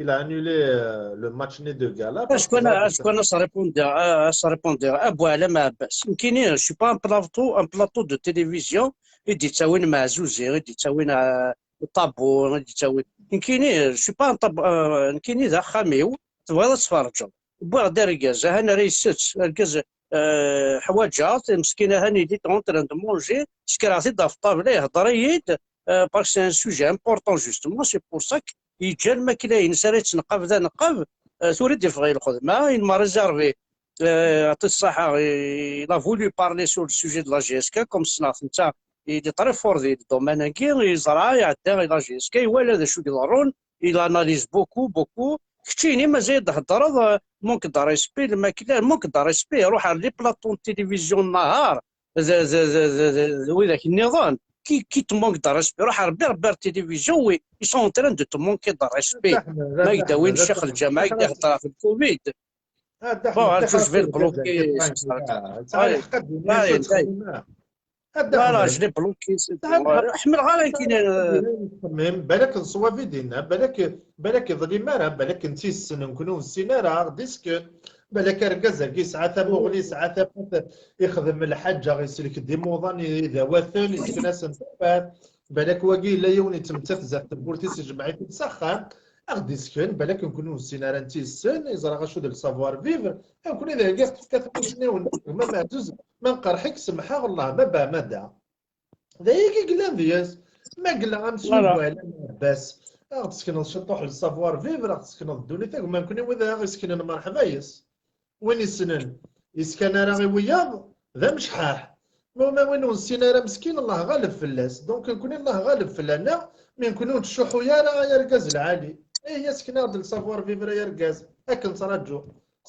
Il a annulé, euh, le match-nni de gala parce que... Acku ana, acku ana as-répondiɣ, as-répondiɣ, a Boualem Abbas. Nekkini, je suis pas un plateau, un plateau de télévision i d-ittawin Maɛzuzi, i d-ittawin, euh, Ṭabu, i d-ittawin. Nekkini, je suis pas un tab-, euh, nekkini d axxam-iw, tebɣiḍ ad tferǧeḍ. Wwiɣ-d argaz, ahan ara yessett, argaz, euh, ḥwaǧeɣ-t, meskin ahan il est en train de manger, ssekreɣ-t-id ɣef ṭṭabla, ihedder-iyi-d, euh, parce que c'est un sujet important, justement, c'est pour ça que yeǧǧa lmakla-ines ara yettneqab d aneqqab, euh, tura i d-yeffeɣ i lxedma, il m'a réservé, euh, yeɛṭi ṣṣaḥa, il a voulu parler sur le sujet de la J S K, comme ssneɣ-t netta, il est très fort di domaine-agi, yeẓra, iɛedda i la J S K, iwala d acu i iḍerrun, il analyse beaucoup, beaucoup. Keččini mazal d-theddreḍ, euh, manque de respect, lmakla, manque de respect, ruḥ ar les plateaux de télévision nnahar, d, d, d widak nniḍen, qui, qui te manque de respect, ruḥ ar Berbère Télévision, oui, ils sont en train de te manquer de respect. Ma ak-d-awin Ccix Lǧameɛ, i k-d-ihedder ɣef le Covid. Bon, ad tujbed bloqué. Voilà, je l'ai bloqué, c'est tout. Ḥemmleɣ ara akken. Balak d ṣṣwab i d-yenna, balak, balak iḍlim ara, balak netta yessen, nekkni ur nessin ara, ɣ-disken. Balak argaz-agi yesɛa tamuɣli, yesɛa tafat, ixdem lḥaǧa, iselk-d imuḍan, idawaten, yesken-asen tafat. Balak wagi yella yiwen yettmettat zdat tewwurt-is, ijmeɛ-it-id s axxam, a ɣ-d-isken, balak nekkni ur nessin ara, netta yessen, yeẓra acu d le savoir-vivre. Nekkni d agi i ɣ-tefka tamussni-nwen, gma Meɛtuz, ma nqerḥ-ik, semḥeɣ, Allah, ma beɛmada. D ayagi i yellan deg-s. Ma yella amsuggal, ameɛbas, a ɣ-d-tsekneḍ ciṭuḥ n savoir-vivre, a ɣ-d-tsekneḍ ddunit, a gma nekkni wid ara ɣ-iseknen, merḥba yes. Win yessnen, yeskan ara i wiyaḍ, d amecḥaḥ. Ma ula win ur nessin ara meskin, Allah ɣaleb fell-as. Donc nekkni Allah ɣaleb fell-aneɣ, mi nekkni ur nettcuḥḥu ara, ay argaz lɛali. Ihi yesken-aɣ-d le savoir-vivre, ay argaz. Akken ttraǧu.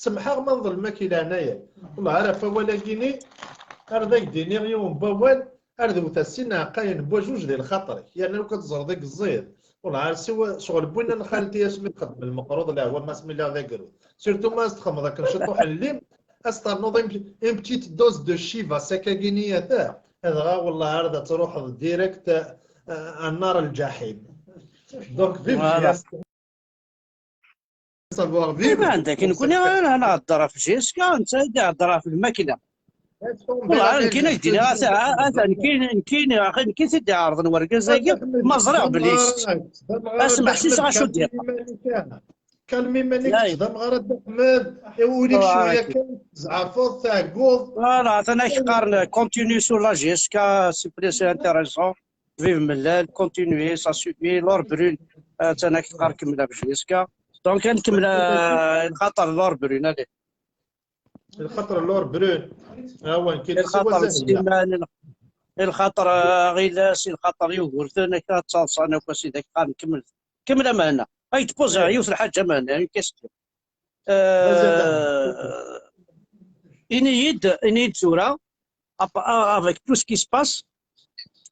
Semḥeɣ ma nḍelmek i leɛnaya-k. Wellah ar ɣef wawal-agi-ni, ar d ak-d-iniɣ yiwen n wawal, ar d wet-as sin iɛeqqayen n wajuj di lxaṭer-ik. Yerna ur k-teẓreḍ i yeẓẓiḍ. Wellah ar siwa ccɣel n winna n xalti asmi txeddem lmeqruḍ lehwa, ma asmi lliɣ d agrud. Surtout ma as-txedmeḍ akken ciṭuḥ n lim, as ternuḍ une, une petite dose de Shiva, sakagini ata. Dɣa wellah ar d ad truḥeḍ direct, euh, à nar lǧaḥim. Donc vive Voilà. Savoir vivre. Iban dakken nekkni ara nehder ɣef J S K, netta i d-ihedder ɣef lmakla. Wellah, nekkini ad k-d-iniɣ, ata, ata, nekkini, nekkini, axi nekkini i t-id-iɛerḍen wergaz-agi, ma ẓriɣ belli yessen. Asmeḥsis acu d-yeqqar. Kalmi iman-ik, d amɣar a Dda Ḥmed, ul-ik cwiya kan, tzeɛfeḍ, tɛegguḍ. Voilà, atan ak-qqaren continue sur la J S K, c'est plus intéressant. Vive Mellal, continuez, ça suffit. Laure Brune, euh, attan ak-teqqar kemmel ɣef J S K. Donc, ad nkemmel, euh, lxaṭer Laure Brune, allez. Lxaṭer Laure Brune. Ah ouais, lxaṭer Sliman, lxaṭer, euh, Aɣilas, lxaṭer Yugurten, akka ad ttaḍsan akk, a sidi, ak-qqaren kemmel. Kemmel a Mhenna. Ay tpoza yiwet lḥaǧa a Mhenna, une question. Euh, ini-yi-d, ini-yi-d tura, ap-, a-, avec tout ce qui se passe,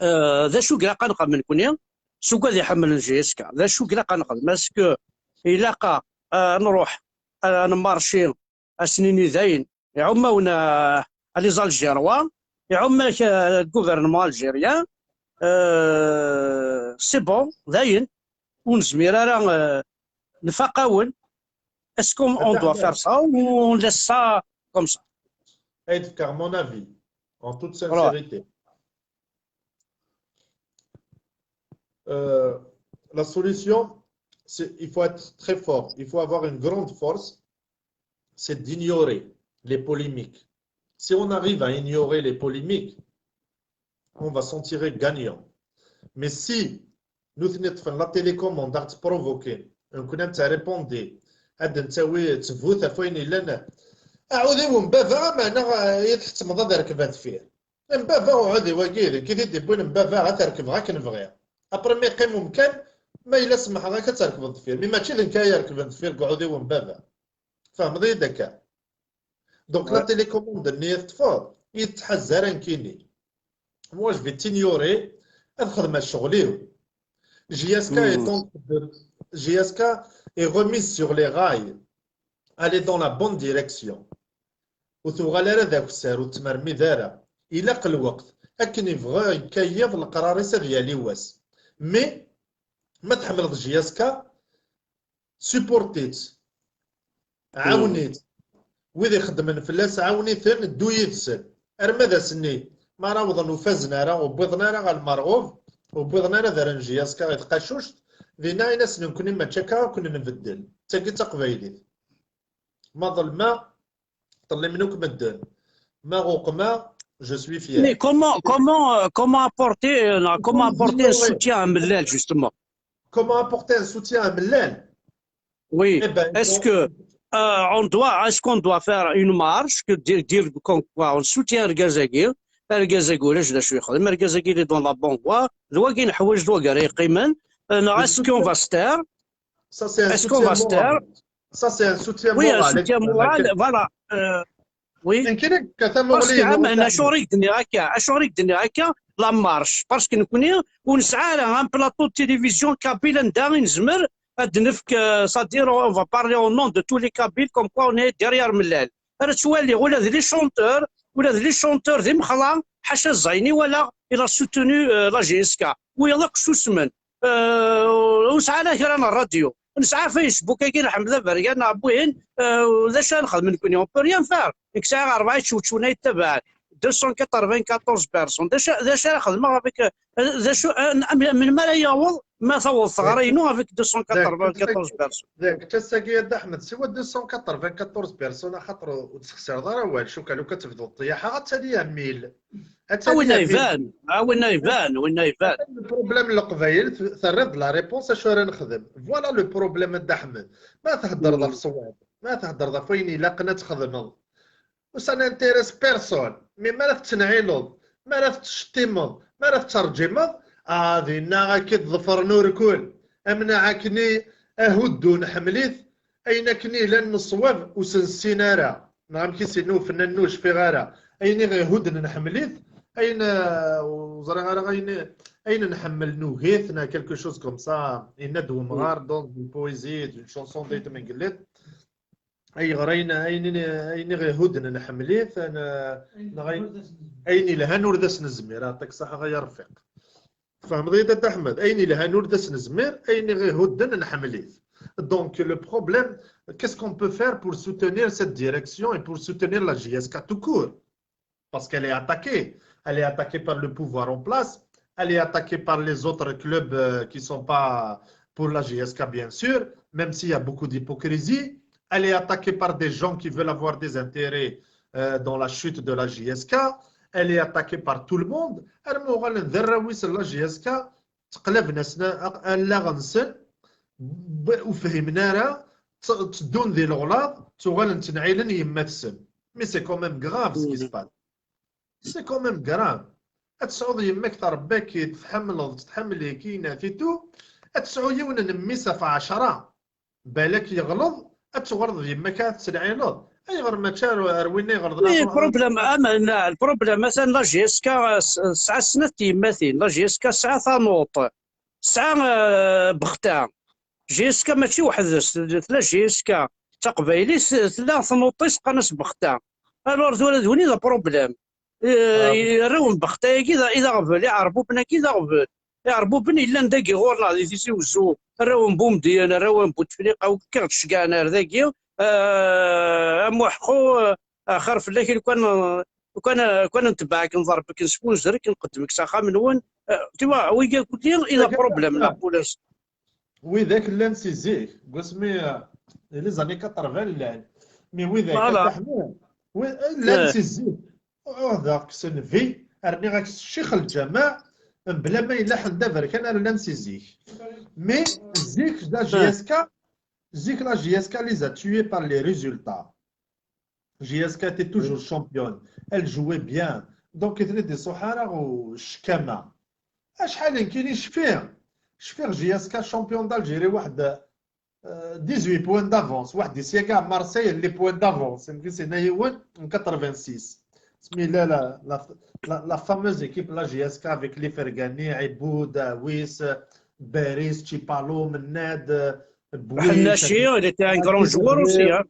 euh, d acu i ilaq ad nexdem nekkni, s ugad iḥemmlen J S K, d acu i ilaq ad nexdem? Est-ce que ilaq a, a nruḥ, a, a nmarci, a s-nini dayen, iɛumm-awen, a, a les Algérois, iɛumm-ak, a, le gouvernement algérien, euh, c'est bon, dayen, ur nezmir ara, euh, nfaq-awen. Est-ce qu'on, on doit faire ça ou on laisse ça comme ça? Car mon avis, en toute sincérité, euh, la solution, c'est, il faut être très fort, il faut avoir une grande force, c'est d'ignorer les polémiques. Si on arrive à ignorer les polémiques, on va s'en tirer gagnant. Mais si nutni ṭṭfen la télécommande, ad ɣ-tt-provoquer, nekkni ad nettrépondi, ad d-nettawi ttbut ɣef wayen yellan. Aɛudiw n baba, meɛna, eh, i tḥettmeḍ ad rekbeɣ deffir. N baba uɛudiw-agi, d nekk i t-id-iwwin n baba, ad t-rekbeɣ akken bɣiɣ. Après ma yeqqim umkan, ma yella semḥeɣ-ak ad t-rekbeḍ deffir. Mi mačči d nekk ay irekben deffir deg uɛudiw n baba. Tfehmeḍ-iyi-d akka? Donc, la télécommande-nni i teṭṭfeḍ, i tettḥaz ara nekkini. Moi, je vais t'ignorer, ad xedmeɣ ccɣel-iw. J S K est en, J S K est remise sur les rails. Elle est dans la bonne direction. Ur tuɣal ara d akessar, ur tettmermid ara. Ilaq lweqt. Akken yebɣa yekka yiḍ, leqrar-is ad yali wass. Mais, ma tḥemmleḍ J S K, supportez-tt, ɛawnit. Wid ixeddmen fell-as, ɛawnit-ten, ddu yid-sen. Arma d ass-nni, ma ara awḍen ur fazen ara, ur wwiḍen ara ɣer lmerɣub, ur wwiḍen ara ad rren J S K i tqacuct, dinna in-asen nekkni mačči akka ad ken-nbeddel. D tagi d taqbaylit. Ma ḍelmeɣ, ṭellimen akk medden. Ma ɣuqmeɣ, je suis fier. Mais comment, comment, euh, comment apporter, euh, comment apporter un soutien à Mellal, justement? Comment apporter un soutien à Mellal? Oui. Eh ben, est-ce que, euh, on doit, est-ce qu'on doit faire une marche que dire, dire comme quoi on soutient argaz-agi, argaz-agi ulac d acu yexdem, argaz-agi il est dans la bonne voie, d wagi neḥwaǧ, d wagi ara yeqqimen, euh, neɣ est-ce qu'on va se taire? Ça, c'est un soutien moral. Ça, c'est un soutien moral. Oui, un soutien moral, voilà. Euh, oui. Parce que, ah, mais acuɣer i k-d-nniɣ akka, acuɣer i k-d-nniɣ akka, la marche. Parce que nekkni ur nesɛi ara un plateau de télévision kabyle anda i nezmer ad d-nefk, euh, c'est-à-dire, on va parler au nom de tous les Kabyles, comme quoi on est derrière Mellal. Ara ttwaliɣ ula d les chanteurs, ula d les chanteurs d imexla, ḥaca zzay-nni walaɣ il a soutenu, euh, la J S K. Wiyaḍ akk susmen. Euh, ur nesɛi ara kra n rradyu. Nesɛa Facebook-agi, nḥemmel abergan neɣ wihin, euh, d acu ara nexdem nekkni? On peut rien faire. Nekk sɛiɣ rebɛa ičewčuwen ay yettabaɛen. Deux cent quatre-vingt-quatorze personnes. D acu, d acu ara xedmeɣ avec, euh, d acu, euh, am-, melmi ara yaweḍ? Ma taweḍ teɣra-inu avec deux cent quatre-vingt-quatorze personnes. Deg tasa-agi, a Dda Ḥmed, siwa deux cent quatre-vingt-quatorze personnes, axaṭer ur d-texsireḍ ara awal. Cuka, lukan tebduḍ ṭṭyaḥa, ad tali à mille. Ad tali à mille. A winna iban, a winna iban, winna iban. Le problème n Leqbayel, t-, terriḍ la réponse, acu ara nexdem? Voilà le problème, a Dda Ḥmed. Ma theddreḍ ɣef ṣṣwab, ma theddreḍ ɣef wayen ilaqen ad txedmeḍ, ur ça n'intéresse personne. Mais mi ara tettnɛileḍ, mi ara tettcettimeḍ, mi ara tetterǧimeḍ, ah, dinna ad k-id-ḍefren urkul. Amneɛ akkenni ahuddu nḥemmel-it, ayen akken yellan n ṣṣwab ur s-nessin ara. Neɣ amek i s-yenna ufennan-nni ur cfiɣ ara. Ayen i ɣ-ihudden nḥemmel-it, ayen, euh, ur ẓriɣ ara, ayen, ayen nḥemmel nugi-t, neɣ quelque chose comme ça, yenna-d wemɣar dans une poésie, d'une chanson d ay tmengellit. Ayɣer ayen, ayen, ayen i ɣ-ihudden nḥemmel-it, neɣ ayen, ayen ilhan ur d as-nezmir. Yeɛṭik ṣṣeḥḥa ay arfiq. Tfehmeḍ-iyi-d, a Dda Ḥmed? Ayen ilhan ur d as-nezmir, ayen i ɣ-ihudden nḥemmel-it. Donc, le problème, qu'est-ce qu'on peut faire pour soutenir cette direction et pour soutenir la J S K tout court? Parce qu'elle est attaquée. Elle est attaquée par le pouvoir en place. Elle est attaquée par les autres clubs, euh, qui sont pas pour la J S K, bien sûr, même s'il y a beaucoup d'hypocrisie. Elle est attaquée par des gens qui veulent avoir des intérêts, euh, dans la chute de la J S K. Elle est attaquée par tout le monde. Armi uɣalen d arraw-is n la J S K, ttqelaben-asen a-, allaɣ-nsen, b-, ur fhimen ara, tt-, tteddun di leɣlaḍ, ttuɣalen ttnɛilen yemma-tsen. Mais c'est quand même grave ce qui se passe. C'est quand même grave. Ad tesɛuḍ yemma-k trebba-k-id, tḥemmleḍ-tt, tḥemmel-ik, yenna-t et tout, ad tesɛu yiwen n mmi-s ɣef ɛecṛa. Balak yeɣleḍ, ad tuɣaleḍ d yemma-k ad tettnɛileḍ. Ayɣer mačči ar, ar winna iɣelḍen? Oui, ad truḥeḍ? Problème, ama, na, le problème, atan la J S K, s-, tesɛa snat tyemmatin. La J S K tesɛa Tanuṭ, tesɛa, euh, Bexta. J S K mačči weḥd-s, tella J S K d taqbaylit, tella Tanuṭ-is qqaren-as Bexta. Alors tura d win i d problème. Eh, arraw n Bexta-agi d, i d aɣbel, Iɛerbuben-agi d aɣbel. Iɛerbuben yellan dagi ɣur-neɣ di Tizi Wezzu, arraw n Bumedyen, arraw n Butefliqa, akk i ɣ-d-ceggɛen ar dagi, eh, a Muḥqu, eh, axir fell-ak, lukan, lukan, lukan netbeɛ-k, nḍerb-k, nesfunzer-k, nqeddem-k s axxam-nwen, eh, tu vois, wigi akk-nni i d problème, neɣ ulac? Widak llan si zik, deg wasmi, eh, les années quatre-vingts llan. Mais widak, voilà. Llan si zik. Uɣdeɣ kksen vi, rniɣ-ak ccix lǧameɛ, mebla ma yella ḥedd aberkan ara llan si zik. Mais zik, la J S K, zik, la J S K les a tués par les résultats. J S K était toujours championne. Elle jouait bien. Donc, i ten-id-iṣuḥ ara u ccekama. Acḥal nekkini cfiɣ. Cfiɣ J S K champion d'Algérie, waḥed, euh, dix-huit points d'avance. Waḥed isyaka Marseille, les points d'avance. Nekkini c'est yiwen en quatre-vingt-six. Smi la, la, la, la, la fameuse équipe, la J S K avec les Fergani, Iboud, Awis, Baris, Tchipalo, Mennad, Bouis, Ḥennaci, il était un grand joueur aussi, hein.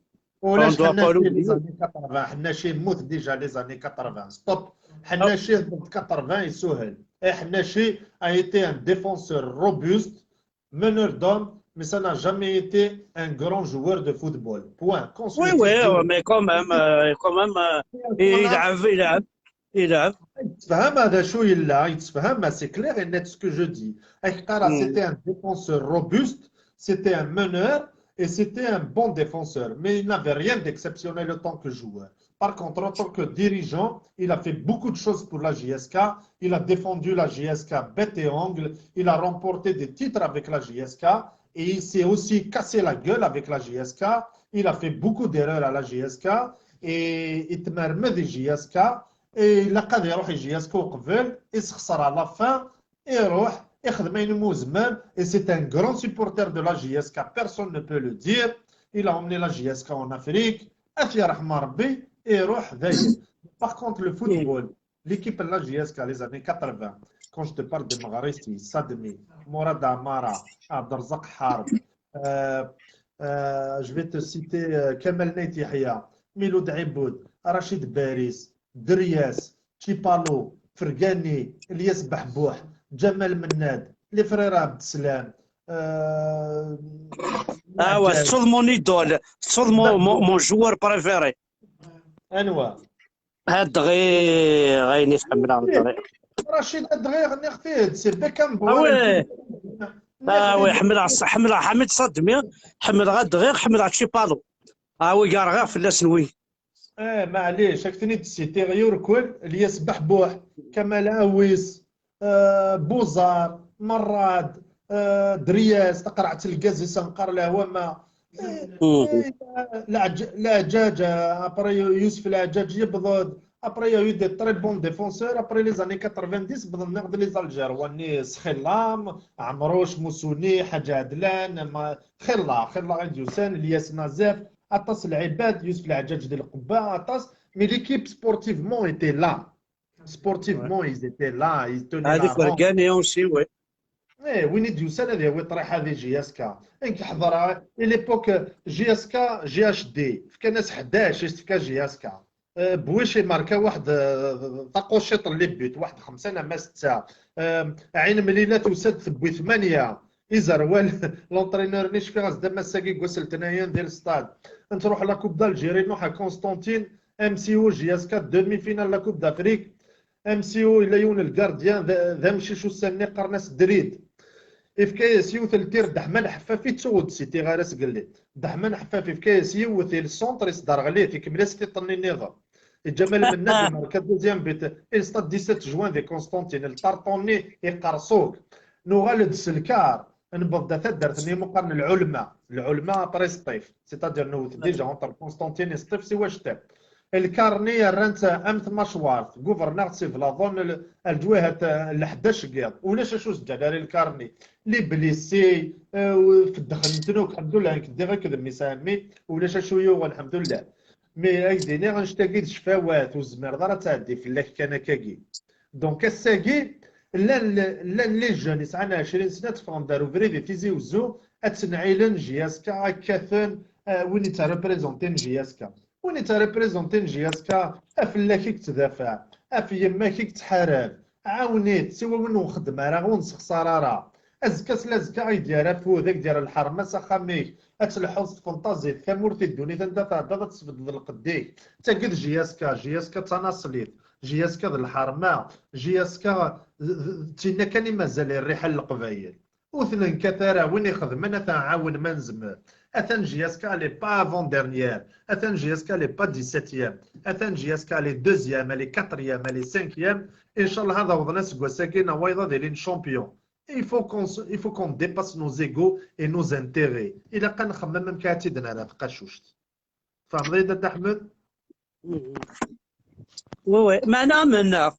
Ulac Ḥennaci les années quatre-vingts. Ḥennaci yemmut déjà les années quatre-vingts. Stop. Ḥennaci de quatre-vingts yessuhel. Eh, Ḥennaci a été un défenseur robuste, meneur d'hommes, mais ça n'a jamais été un grand joueur de football. Point. Oui, oui, mais quand même, euh, quand même, euh, il a, il a, il a. Yettefhem d acu yella, yettefhem, c'est clair et net ce que je dis. C'était un défenseur robuste, c'était un meneur et c'était un bon défenseur. Mais il n'avait rien d'exceptionnel en tant que joueur. Par contre, en tant que dirigeant, il a fait beaucoup de choses pour la J S K. Il a défendu la J S K bec et ongle. Il a remporté des titres avec la J S K. Et il s'est aussi cassé la gueule avec la J S K. Il a fait beaucoup d'erreurs à la J S K. Et il a marmé la J S K. Et il a la J S K au qbel. Et c'est à la fin. Iruḥ, ixdem ayen umi yezmer, et c'est un grand supporter de la J S K, personne ne peut le dire. Il a emmené la J S K en Afrique, ad t-yerḥem Rebbi, iruḥ dayen. Par contre, le football, l'équipe de la J S K, les années quatre-vingts, quand je te parle de Meɣrisi, Sadmi, Mourad Amara, Abderrazaq Harb, euh, euh, je vais te citer, euh, Kamal Nait Yahya, Miloud Iboud, Rachid Baris, Derias, Tchipalo, Fergani, Elias Beḥbuḥ, Ǧamal Mennad, les frères Abdeslam, euh, Ah ouais, Maɛǧaj. Tettuḍ mon idole, tettuḍ mon, mon, mon joueur préféré. Anwa? Adɣiɣ, ayen i tḥemmleɣ Adɣiɣ. Rachid Adɣiɣ, nniɣ-t-id, c'est Beckenbauer. Ah ouais. Ah ouais, ḥemmleɣ, ḥemmleɣ Ḥamid Sadmi, ḥemmleɣ Adɣiɣ, ḥemmleɣ Tchipalo. Ah oui, rɣiɣ fell-asen wi. Eh, maɛlic, ad k-ten-id-sitiɣ yurkul, Elias Beḥbuḥ, Kamal Awis, eh, Buzar, Merrad, eh, Driyas, taqerɛet n lgaz i s-nqar lehwama. Eh, Mm. eh, Leɛǧ-, Leɛǧaǧ, eh, après Youssouf Leɛǧaǧ yebḍed, après il y a eu des très bons défenseurs, après les années quatre-vingt-dix, bḍen-aɣ-d les Algérois, nni Sxillam, Ɛemruc, Musuni, Ḥaǧ Ɛedlan, ma-, xilla, xilla i d-yusan, Elias Nazef, aṭas n lɛibad, Youssouf Leɛǧaǧ di Lqebba, aṭas, mais l'équipe sportivement était là. Sportivement, ils étaient là, ils tenaient la Hadi rampe. Fergani aussi, oui. Eh, win i d-yusan ad yawi ṭriḥa di J S K. Nekk ḥeḍreɣ, à l'époque, J S K, G H D, fkan-as ḥdac, i s-tefka J S K. Eh, Bouiche imarka waḥed, eh, taquciṭ n les buts, waḥed xemsa ama setta. Eh, Ɛin Mlila tusa-d tewwi tmanya. Izerwal, l'entraîneur-nni cfiɣ-as-d am ass-agi deg wass n letnayen di l'stade. Nruḥ la Coupe d'Algérie, nruḥ à Constantine, M C O, J S K, demi-finale la Coupe d'Afrique. M C O yella yiwen n le gardien, d, d amcic ussan-nni qqaren-as Drid. Ifka-yas yiwet n ltir Ddeḥman Ḥeffaf, ittuɣ-d si tiɣara sgelli. Ddeḥman Ḥeffaf ifka-yas yiwet i le centre, isderɣel-it, ikemmel-as tiṭ-nni nniḍen. Ǧamal Mennad imarka deuxième but, i le stade dix-sept juin di Constantine, le tartan-nni iqerṣug. Nuɣal-d s lkar, newweḍ-d ar taddart-nni imu qqaren Lɛulma. Lɛulma après Sṭif, c'est-à-dire newwet déjà entre Constantine et Sṭif siwa ctap. Lkar-nni rran-t am tmacwart, guvernaɣ-t si Blaḍun, l-, ar lǧwihat, eh, n leḥdac n yiḍ. Ulac acu s-ǧǧan ara lkar-nni. Les blessés, eh, feddxen-ten akk, lḥemdullah, nekk ddiɣ akked mmi-s ɛemmi, ulac acu yuɣen, lḥemdullah. Mais ad k-d-iniɣ, annect-agi d ccfawat, ur tezmireḍ ara ad tɛeddi fell-ak kan akkagi. Donc ass-agi, llan, llan les jeunes yesɛan ɛecrin sna, tteffɣen-d ar ubrid i Tizi Wezzu, ad ttenɛilen J S K, ad kkaten, eh, win yettreprezantin J S K. Win yettreprezantin J S K, af fell-ak i yettdafaɛ, af yemma-k i yettḥarab, ɛawen-it, siwa win ur nxeddem ara, ur nessexṣar ara. Azekka s lazekka ay d-yerr afud, ay d-yerr lḥerma s axxam-ik, ad tleḥḥuḍ s tfenṭazit, tamurt i ddunit anda tɛeddaḍ ad tesbeddeḍ lqedd-ik. D tagi d J S K, J S K d tanaṣlit, J S K d lḥerma, J S K d, d, d tinna kan i mazal i rriḥa n Leqbayel. Ur t-nenkat ara, win ixedmen ad t-nɛawen ma nezmer. Atan J S K elle est pas avant-dernière, atan J S K elle est pas dix-septième, atan J S K elle est deuxième, elle est quatrième, elle est cinquième. Inchallah ad awḍen aseggas-agi neɣ wayeḍ ad ilin champion. Il faut qu'on se, il faut qu'on dépasse nos égos et nos intérêts. Ilaq ad nxemmem amek ad tt-id-nerr tqacuct. Tfehmeḍ-iyi-d a Dda Ḥmed? Oui, oui. Meɛna amennaɣ.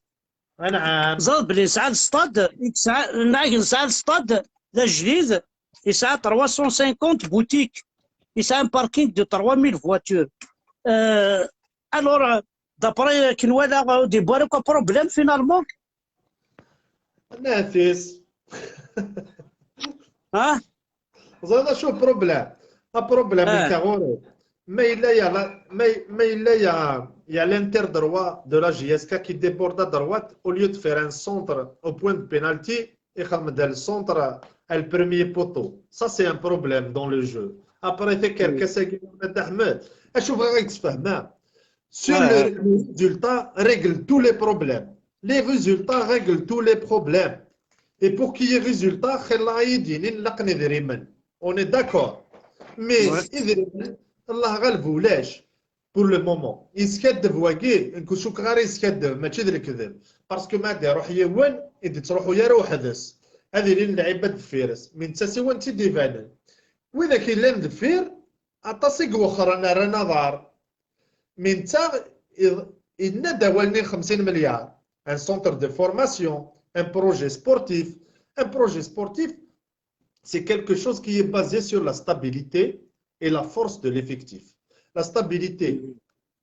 Anɛam. Ẓer belli yesɛa lsṭad, yesɛa, nɛag nesɛa lsṭad d ajdid, yesɛa trois cent cinquante boutiques, yesɛa un parking de trois mille voitures. Euh, alors, euh, d'après akken walaɣ, ur d-yewwi ara akk problème finalement. Nafis. Hein? Ẓriḍ acu problème? A problème Ah. Nekka ɣur-i. Ma yella ya, ma, ma yella ya, ya l'interdroit de la J S K qui déborde à droite, au lieu de faire un centre au point de pénalty, ixdem-d le centre à le premier poteau. Ça, c'est un problème dans le jeu. Après, takerkas-agi, Ahmed, acu bɣiɣ ad k-d-sfehmeɣ? Sur Ah. Le, le résultat règle tous les problèmes. Les résultats règlent tous les problèmes. Et pour qu'il y ait résultat, xilla ay d-yinin laqen idrimen. On est d'accord. Mais Ouais. Idrimen, Allah ɣaleb ulac, pour le moment. Yeskaddeb wagi, nekk ur cukkeɣ ara yeskaddeb, mačči d lekdeb. Parce que ma d-iruḥ yiwen, i d-ittruḥu ara weḥd-s. Ad ilin lɛibad deffir-s. Mi netta siwa netta i d-ibanen. Widak yellan deffir, aṭas i iwexxren rran aḍar. Mi netta, i-, yenna-d awal-nni xemsin milliards. Un centre de formation, un projet sportif. Un projet sportif, c'est quelque chose qui est basé sur la stabilité et la force de l'effectif. La stabilité,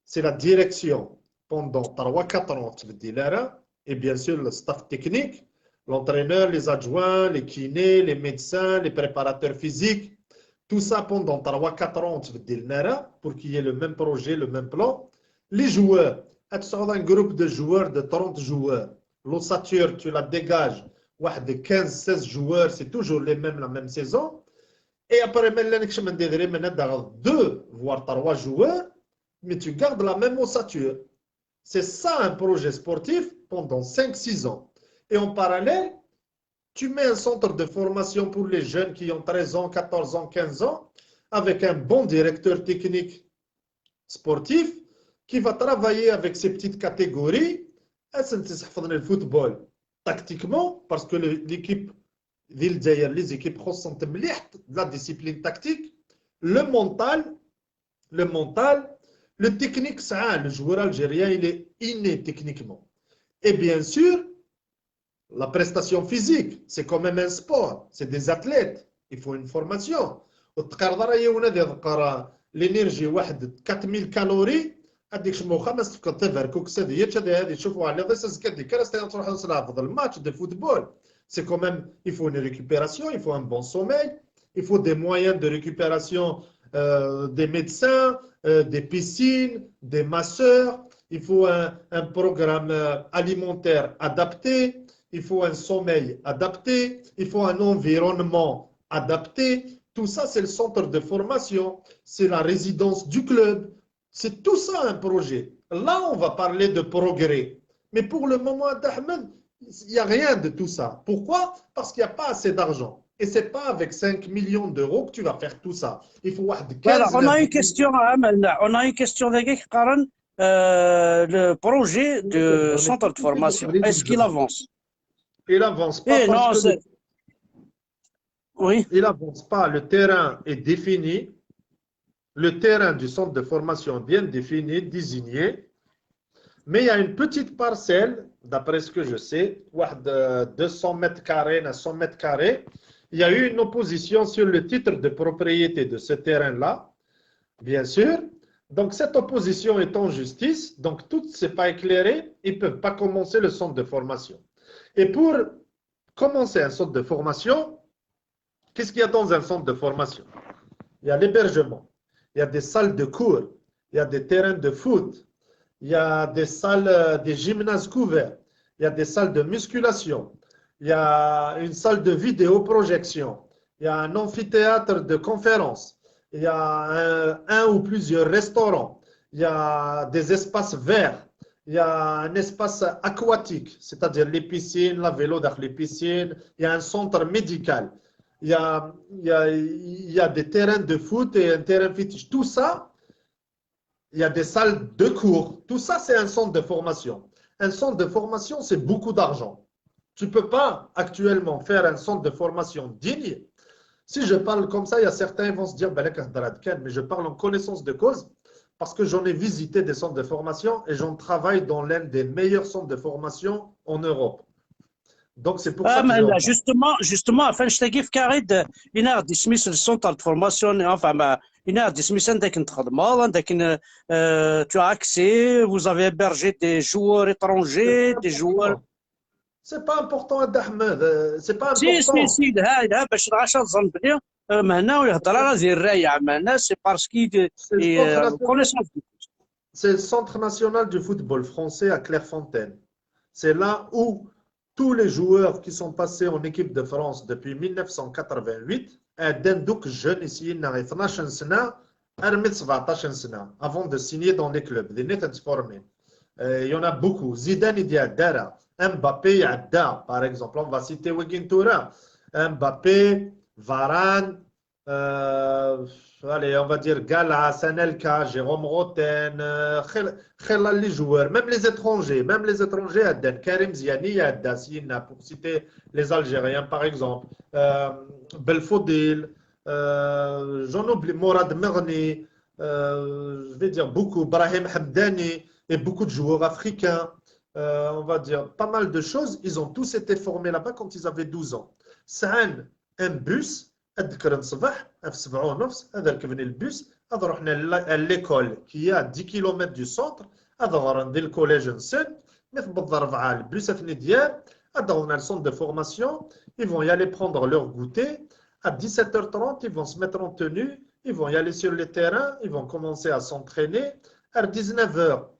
c'est la direction pendant trois quatre ans, tu veux dire, là, et bien sûr le staff technique, l'entraîneur, les adjoints, les kinés, les médecins, les préparateurs physiques, tout ça pendant trois quatre ans, tu veux dire, là, pour qu'il y ait le même projet, le même plan. Les joueurs, tu as un groupe de joueurs de trente joueurs. l'ossature, tu la dégages, واحد quinze, seize joueurs, c'est toujours les mêmes la même saison. Et après, même l'année que je me dis, deux voire trois joueurs, mais tu gardes la même ossature. C'est ça un projet sportif pendant cinq six ans. Et en parallèle, tu mets un centre de formation pour les jeunes qui ont treize ans, quatorze ans, quinze ans, avec un bon directeur technique sportif qui va travailler avec ces petites catégories. Ad sen-tesseḥfeḍ le football tactiquement, parce que le- l'équipe di Lezzayer, les équipes خصنت مليح de la discipline tactique, le mental, le mental, le technique, ça, le joueur algérien, il est inné techniquement. Et bien sûr, la prestation physique, c'est quand même un sport, c'est des athlètes, il faut une formation. وتقرر أي ولد يذكر l'énergie واحد quatre mille calories، هذيك شموخة ما تفكر تفركوك سادية هذه تشوفوا على غير سكادي كرا تروحوا تلعبوا الماتش de football. C'est quand même, il faut une récupération, il faut un bon sommeil, il faut des moyens de récupération, euh, des médecins, euh, des piscines, des masseurs, il faut un, un programme euh, alimentaire adapté, il faut un sommeil adapté, il faut un environnement adapté. Tout ça, c'est le centre de formation, c'est la résidence du club. C'est tout ça un projet. Là, on va parler de progrès. Mais pour le moment, Ahmed, il n'y a rien de tout ça. Pourquoi ? Parce qu'il n'y a pas assez d'argent. Et c'est pas avec cinq millions d'euros que tu vas faire tout ça. Il faut واحد Voilà, quinze on a une question, hein, Amalna. On a une question دقيقة, Karen. Euh, le projet de centre de formation, est-ce qu'il avance ? Il avance pas Eh non, parce que c'est- Oui. Il avance pas. Le terrain est défini. Le terrain du centre de formation bien défini, désigné. Mais il y a une petite parcelle, d'après ce que je sais, واحد, euh, deux cents mètres carrés, à cent mètres carrés. Il y a eu une opposition sur le titre de propriété de ce terrain-là, bien sûr. Donc cette opposition est en justice, donc tout c'est pas éclairé, ils peuvent pas commencer le centre de formation. Et pour commencer un centre de formation, qu'est-ce qu'il y a dans un centre de formation ? Il y a l'hébergement, il y a des salles de cours, il y a des terrains de foot, il y a des salles, euh, des gymnases couverts, il y a des salles de musculation, il y a une salle de vidéoprojection, il y a un amphithéâtre de conférence, il y a un, un ou plusieurs restaurants, il y a des espaces verts, il y a un espace aquatique, c'est-à-dire les piscines, la vélo dans les piscines, il y a un centre médical, il y a, il y a, il y a des terrains de foot et un terrain fétiche. Tout ça, il y a des salles de cours. Tout ça, c'est un centre de formation. Un centre de formation, c'est beaucoup d'argent. Tu peux pas actuellement faire un centre de formation digne. Si je parle comme ça, il y a certains vont se dire, ben, mais je parle en connaissance de cause parce que j'en ai visité des centres de formation et j'en travaille dans l'un des meilleurs centres de formation en Europe. Donc, c'est pour ça que Justement, justement, enfin, je t'ai dit, Karid, il y a des le centre de formation, enfin, il y a des عندك, euh, tu as accès, vous avez hébergé des joueurs étrangers, des joueurs. C'est pas important, Ahmed. C'est pas important. Si, si, si, ها ها باش العشاء الزنبلي مهنا ويهضر على هذه الراية مهنا, c'est parce qu'il est connaissance. C'est le Centre national du football français à Clairefontaine. C'est là où tous les joueurs qui sont passés en équipe de France depuis mille neuf cent quatre-vingt-huit, عندنا دوك jeunes ici, اثناش سنة, armée سبعطاش سنة, avant de signer dans les clubs, des nets formés. Euh, il y en a beaucoup. Zidane, il y a Dara. Mbappé, il y a Da, par exemple. On va citer Wigin Toura. Mbappé, Varane, euh, allez, on va dire Gallas, Anelka, Jérôme Roten, euh, خير les joueurs, même les étrangers, même les étrangers, عندنا Karim Ziani, عندنا, pour citer les Algériens, par exemple, euh, Belfodil, euh, j'en oublie, Mourad Merni, euh, je vais dire beaucoup, Brahim Hamdani, et beaucoup de joueurs africains, euh, on va dire pas mal de choses, ils ont tous été formés là-bas quand ils avaient douze ans. C'est un, un bus, أتذكر الصباح في سبعة ونص, هذا ركبني البوس, هذا رحنا à l'école qui est à dix kilomètres du centre, هذا غران ديال le collège نسن, mais في بالضرب على البوس اثني ديال, هذا غرنا le centre de formation, ils vont y aller prendre leur goûter, à dix-sept heures trente, ils vont se mettre en tenue, ils vont y aller sur les terrains, ils vont commencer à s'entraîner. À dix-neuf heures,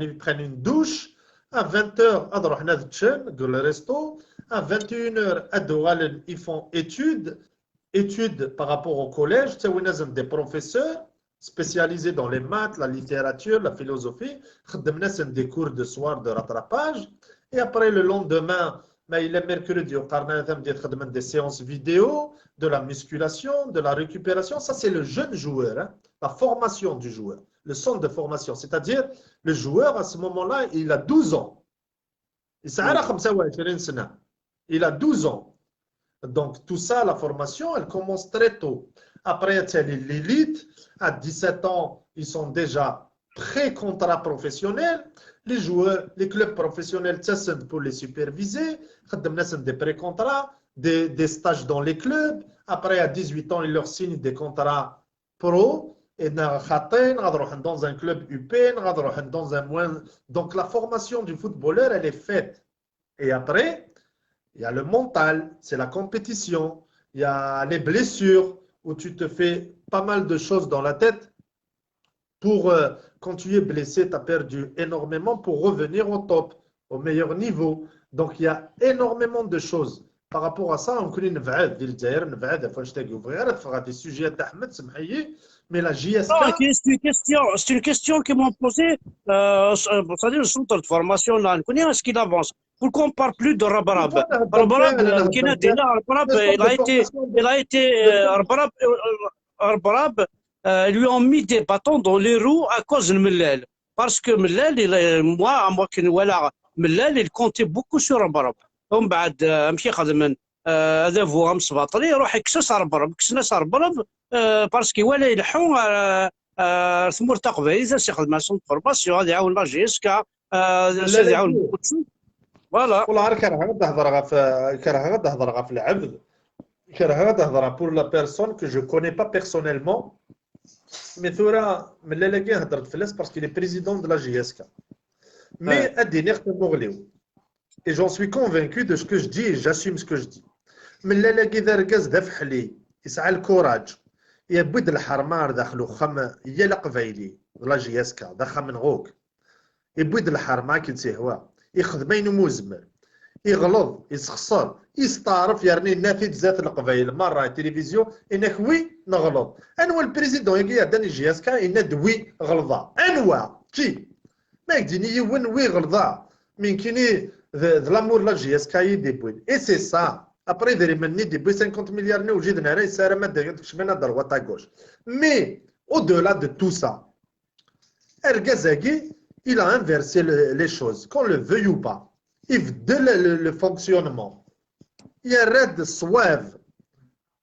ils prennent une douche, À vingt heures, ad ruḥen ad ččen deg le resto. À vingt et une heures, ad uɣalen, ils font études, études par rapport au collège, ttawin-asen des professeurs spécialisés dans les maths, la littérature, la philosophie, xeddmen-asen des cours de soir de rattrapage. Et après, le lendemain, ma yella mercredi, ur qqaren ara tameddit, xeddmen des séances vidéo, de la musculation, de la récupération. Ça, c'est le jeune joueur, hein, la formation du joueur, le centre de formation. C'est-à-dire, le joueur, à ce moment-là, il a douze ans. Il a douze ans. Donc, tout ça, la formation, elle commence très tôt. Après, il y a l'élite. À dix-sept ans, ils sont déjà pré-contrat professionnel. Les joueurs, les clubs professionnels, c'est pour les superviser. Des pré-contrats, des, des stages dans les clubs. Après, à dix-huit ans, ils leur signent des contrats pro. Et dans un club U P, dans un moins. Donc, la formation du footballeur, elle est faite. Et après, il y a le mental, c'est la compétition, il y a les blessures, où tu te fais pas mal de choses dans la tête. Pour, euh, quand tu es blessé, tu as perdu énormément pour revenir au top, au meilleur niveau. Donc, il y a énormément de choses. Par rapport à ça, on connaît نبعد ديال الجزائر، نبعد فاش تاقي وبغي غير تفرغ في السوجي تاع احمد سمحيي. Mais la J S K. C'est une question, c'est une question qu'ils m'ont posée. Euh, c'est-à-dire le centre de formation là, est-ce qu'il avance? Pourquoi on parle plus de Rabrab? Rabrab, euh, il a été, il a été, euh, Rabrab, euh, Rabrab, euh, ils lui ont mis des bâtons dans les roues à cause de Mellal. Parce que Mellal, il, moi, à moi qui voilà, Mellal, il comptait beaucoup sur Rabrab. ومن بعد, euh, amek i xedmen, euh, adabu amesbaṭli, iruḥ yekkes-as Rabrab, kksen-as Rabrab, euh, parce que iwala ileḥḥu, euh, euh, tmurt taqbaylit, ad s-ixdem centre de formation, ad iɛawen la J S K, euh, ad iɛawen. Voilà. والله غير كرهغ ad هضر غف كرهغ ad هضر غف العبد. كرهغ ad هضر pour la personne que je connais pas personnellement. Mais ثورة Mellal-agi هضرت فلاس parce qu'il est président de la J S K. Mais ad iniɣ tamuɣli-w. Et j'en suis convaincu de ce que je dis et j'assume ce que je dis. Mellal-agi d argaz d afeḥli, yesɛa الكوراج. Yewwi-d lḥerma ar daxel uxxam n yal aqbayli, la J S K, d axxam n ɣuk. Yewwi-d lḥerma akken tt-ihwa. Ixdem ayen umi yezmer. Iɣleḍ, yessexṣer, yesteɛref, yerna yenna-t-id zdat leqbayel merra, tilivizyu, yenna-k wi neɣleḍ. Anwa le président-agi iɛeddan i J S K yenna-d wi ɣelḍeɣ? Anwa? Qui? Ma ak-d-yini yiwen wi ɣelḍeɣ, mais nekkini d, d l'amour la J S K i d-yewwin. Et c'est ça. Après idrimen-nni d-yewwi cinquante milliards-nni ur ǧiden ara, yessaram ad d-kecmen à droite à gauche. Mais au-delà de tout ça, argaz-agi, il a inversé le, les choses, qu'on le veuille ou pas. Ibeddel le, le fonctionnement. Yerra-d ṣṣwab.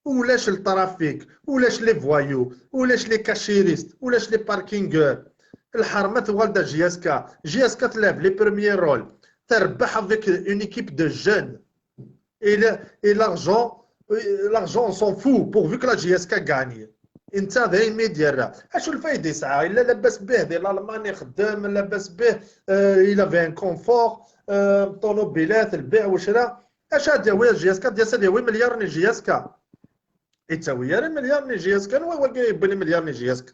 Ulac le trafic, ulac les voyous, ulac les cachiristes, ulac les parkingeurs. Lḥerma tuɣal d J S K. J S K tlab les premiers rôles. Terbeḥ avec une équipe de jeunes. Et le, et l'argent, euh, l'argent, on s'en fout, pourvu que la J S K gagne. Netta d ayen mi d-yerra. Acu lfayda yesɛa? Yella labas bih di l'Allemagne ixeddem, labas bih, euh, il avait un confort, euh, ṭunubilat, lbiɛ, wecra. Acu ad d-yawi J S K? Ad d-yas ad yawi imelyaren i J S K. Yettawi ara imelyaren i J S K. Anwa wagi yewwin imelyaren i J S K?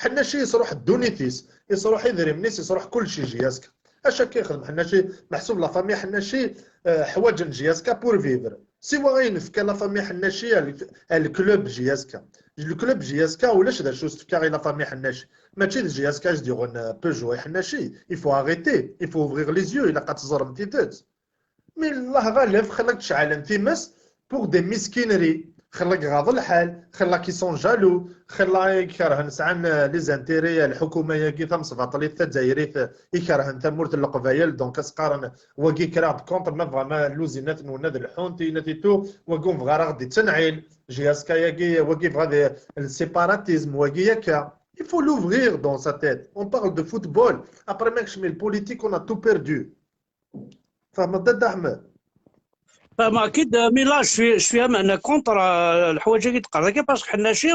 Ḥennaci yesruḥ ddunit-is, yesruḥ idrimen-is, yesruḥ kullec i J S K. Acu akka yexdem Ḥennaci? Meḥsub la famille Ḥennaci, euh, ḥwaǧen J S K pour vivre. Siwa ayen tefka la famille Ḥennaci à le, à le club J S K. Le club J S K ulac d acu s-tefka i la famille Ḥennaci. Mačči d J S K i s-d-yuɣen, euh, Peugeot i Ḥennaci. Il faut arrêter, il faut ouvrir les yeux, ilaq ad teẓrem tidet. Mais Allah ɣaleb, xilla k-d-ceɛlen times pour des miskineries. Xilla k-ɣaḍ lḥal, xilla k-ils sont jaloux, xilla i ikerhen sɛan, euh, les intérêts, lḥukuma-agi tamesbaṭlit tazzayrit, euh, ikerhen tamurt n Leqbayel, donc as-qqaren wagi kraɣ-d contre, ma bɣa ma luzinat-nwen ad lḥun, tiyinat et tout, wagi ur nebɣa ara ɣ-d-ittenɛil, J S K-agi, wagi bɣa d, le séparatisme, wagi akka. Il faut l'ouvrir dans sa tête. On parle de football. Après, ma kecmi le politique, on a tout perdu. Fehmeḍ, Dda Ḥmed? Fehmeɣ-k-id, mais là, je suis, je suis un, un contre, euh, الحوايج اللي تقرا كي، parce que Ḥennaci,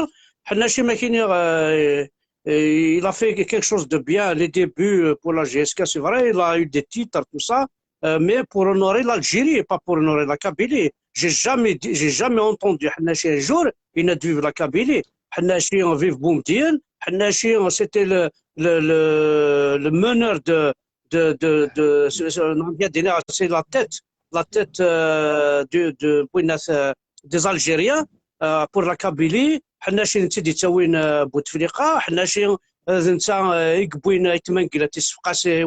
Ḥennaci ما كاين، euh, il a fait quelque chose de bien, les débuts, euh, pour la J S K, c'est vrai, il a eu des titres, tout ça, euh, mais pour honorer l'Algérie, pas pour honorer la Kabylie. J'ai jamais dit, j'ai jamais entendu Ḥennaci un jour, il a dit vive la Kabylie. Ḥennaci, vive Boumediene. Ḥennaci, c'était le, le, le, le meneur de, de, de, de, c'est, c'est, c'est la tête, la tête, euh, de, de, euh, des Algériens, euh, pour la Kabylie. Ḥnaci netta i d-yettawin, euh, Bouteflika, ḥnaci, euh, d netta, euh, i yewwin Ayt Mengellat, yessefqas i,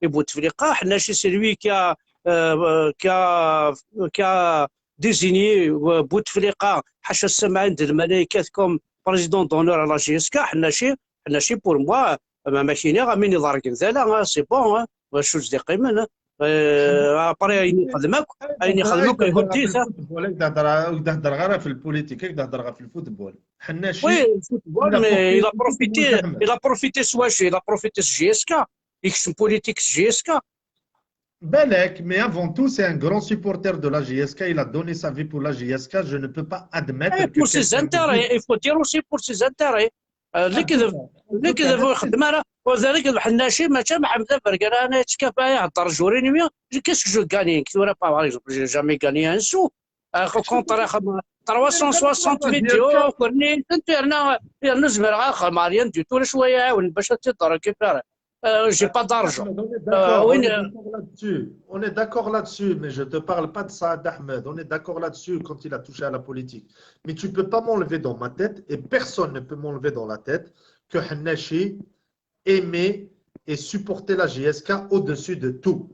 i Bouteflika, ḥnaci c'est lui qui a, euh, qui a, qui a désigné, euh, Bouteflika, ḥaca ssemɛen d lmalaykat comme président d'honneur à la J S K, ḥnaci, ḥnaci pour moi, ma ma k-iniɣ, am win iḍergen d ala, hein, c'est bon, hein. Acu d-iqqimen, hein. Euh, après, ayen ixdem akk, ayen ixdem akk, ihuddi-t, hein. Ur d-hedreɣ ara fi lpolitique, ur d-hedreɣ ɣef lfutbol. Ḥnaci, oui, lfutbol, mais il a profité, il a profité s wacu, il a profité s J S K, yekcem politique s J S K. Balak, mais avant tout, c'est un grand supporter de la J S K. Il a donné sa vie pour la J S K. Je ne peux pas admettre que pour ses intérêts, il faut dire aussi pour ses intérêts. Euh, lekdeb, lekdeb ur ixeddem ara, ur d lekdeb Ḥnaci, mačči am Ḥmed Abergan, ana yettkafay, ihedder jurin wi, qu'est-ce que je gagne, tura, par exemple, j'ai jamais gagné un sou. Euh, contre, euh, trois cent soixante vidéos, yerna, yerna zemreɣ ad xedmeɣ rien du tout, ulac wa yi-iɛawnen bac ad tt-id-récupérer. Euh, j'ai pas d'argent. Ahmed, on est d'accord, euh, on est d'accord là-dessus. On est d'accord là-dessus, mais je te parle pas de Saad Ahmed. On est d'accord là-dessus quand il a touché à la politique. Mais tu peux pas m'enlever dans ma tête, et personne ne peut m'enlever dans la tête, que Ḥnaci aimait et supportait la J S K au-dessus de tout.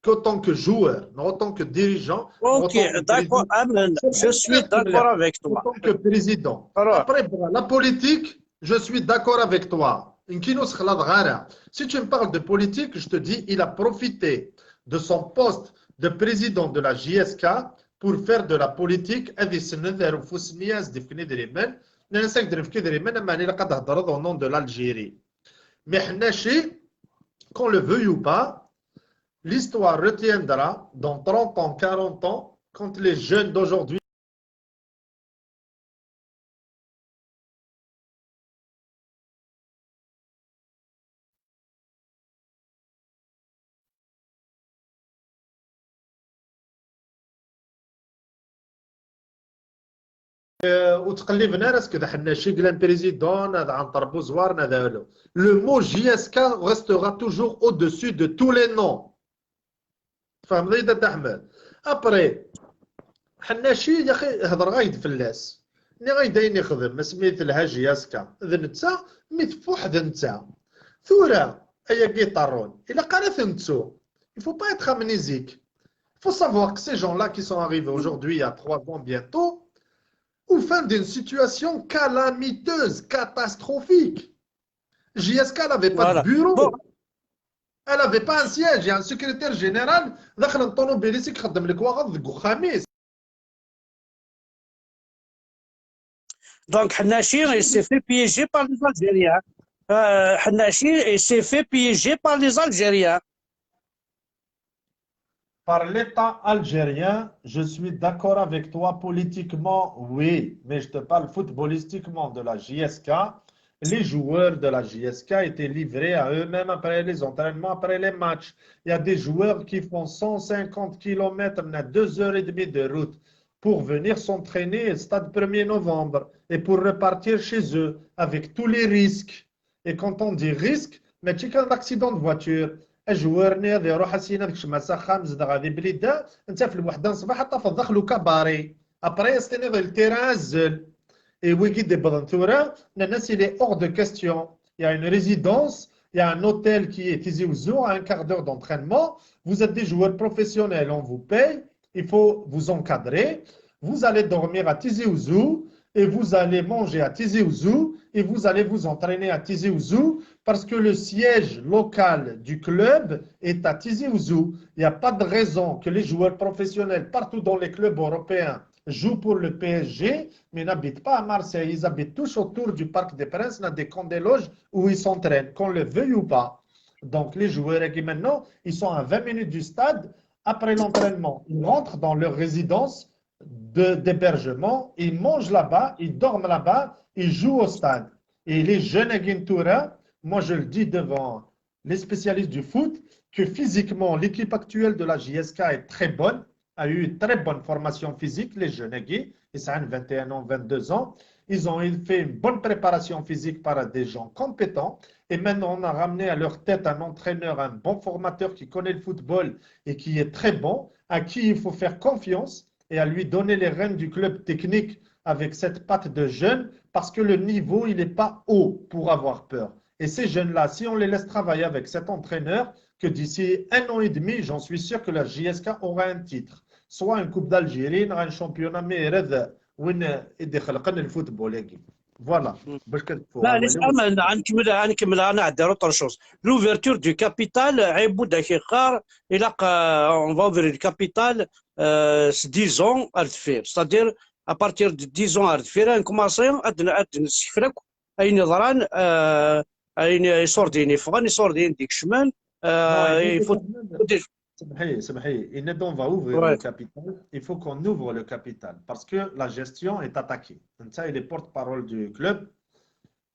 Qu'autant que joueur, non, autant que dirigeant, ok, d'accord, Amen, je suis d'accord avec toi. Autant que président. Après, bon, la politique, je suis d'accord avec toi. Nekk ur ttxalaḍeɣ ara. Si tu me parles de politique, je te dis, il a profité de son poste de président de la J S K pour faire de la politique, ad isenned ar ufus-nni, ad s-d-ifken idrimen, nnan-as ad k-d-nefk idrimen, ameɛna ilaq ad d-thedreḍ au nom de l'Algérie. Mais Ḥnaci, qu'on le veuille ou pas, l'histoire retiendra dans trente ans, quarante ans, quand les jeunes d'aujourd'hui Euh, ur ttqelliben ara seg d Ḥnaci i yellan président, neɣ d Ɛenṭer Buzwar, neɣ d alu. Le mot J S K restera toujours au-dessus de tous les noms. Tfehmeḍ-iyi-d, a Dda Ḥmed? Après, Ḥnaci, yaxi, hedreɣ-ak-d fell-as. Nniɣ-ak-d ayen ixdem, asmi telha J S K. D netta, mi tfuḥ d netta. Tura, ayagi iṭerrun, ilaq ara t-nettu. Il faut pas être amnésique. Il faut savoir que ces gens-là qui sont arrivés aujourd'hui, il y a trois ans bientôt, au fin d'une situation calamiteuse, catastrophique. J S K n'avait pas de bureau. Elle n'avait pas un siège. Il y a un secrétaire général, داخل الطوموبيل يخدم لك واحد ديك خميس. Donc, Ḥnaci, il s'est fait piéger par les Algériens. Euh, Ḥnaci, il s'est fait piéger par les Algériens. Par l'État algérien, je suis d'accord avec toi politiquement, oui, mais je te parle footballistiquement de la J S K. Les joueurs de la J S K étaient livrés à eux-mêmes après les entraînements, après les matchs. Il y a des joueurs qui font cent cinquante kilomètres, on a deux heures et demie de route pour venir s'entraîner au stade premier novembre et pour repartir chez eux avec tous les risques. Et quand on dit risque, mačči kan d accident de voiture. Ajewwir-nni ad iruḥ ad s-yini ad kecmeɣ s axxam, zedɣeɣ di Blida, netta ɣef lweḥda n ṣṣbeḥ ad tafeḍ daxel ukabari. Après, ad s-tiniḍ il terrain azzel. Et wigi d-iwwḍen tura, nnan-as il est hors de question. Il y a une résidence, il y a un hôtel qui est Tizi Ouzou, à un quart d'heure d'entraînement. Vous êtes des joueurs professionnels, on vous paye, il faut vous encadrer. Vous allez dormir à Tizi Ouzou et vous allez manger à Tizi Ouzou et vous allez vous entraîner à Tizi Ouzou parce que le siège local du club est à Tizi Ouzou. Il n'y a pas de raison que les joueurs professionnels partout dans les clubs européens jouent pour le P S G, mais n'habitent pas à Marseille. Ils habitent tous autour du Parc des Princes, dans des camps des loges où ils s'entraînent, qu'on le veuille ou pas. Donc les joueurs qui maintenant, ils sont à vingt minutes du stade. Après l'entraînement, ils rentrent dans leur résidence de, d'hébergement, ils mangent là-bas, ils dorment là-bas, ils jouent au stade. Et les jeunes à Gintura, moi je le dis devant les spécialistes du foot, que physiquement, l'équipe actuelle de la J S K est très bonne, a eu une très bonne formation physique, les jeunes, ils ont vingt et un ans, vingt-deux ans, Ils ont fait une bonne préparation physique par des gens compétents. Et maintenant, on a ramené à leur tête un entraîneur, un bon formateur qui connaît le football et qui est très bon, à qui il faut faire confiance et à lui donner les rênes du club technique avec cette patte de jeunes parce que le niveau, il n'est pas haut pour avoir peur. Et ces jeunes-là, si on les laisse travailler avec cet entraîneur, que d'ici un an et demi, j'en suis sûr que la J S K aura un titre. Soit une Coupe d'Algérie, un championnat, mais وين يدخل الفوتبول. Voilà. باش كتفو. معليش، اما نكمل نكمل انا عندي autre chose. L'ouverture du capital, عيبود كيقار الى on va ouvrir le capital, euh, dix ans à deffir, c'est-à-dire à partir de dix ans à deffir نكماسي ad ad نسكفر akk ayen yeḍran, euh, ayen iṣurdiyen yeffɣen, iṣurdiyen d-ikecmen. Euh, il faut سمحي سمحي, Ined, on va ouvrir le capital. Il faut qu'on ouvre le capital parce que la gestion est attaquée. انت il est porte-parole du club.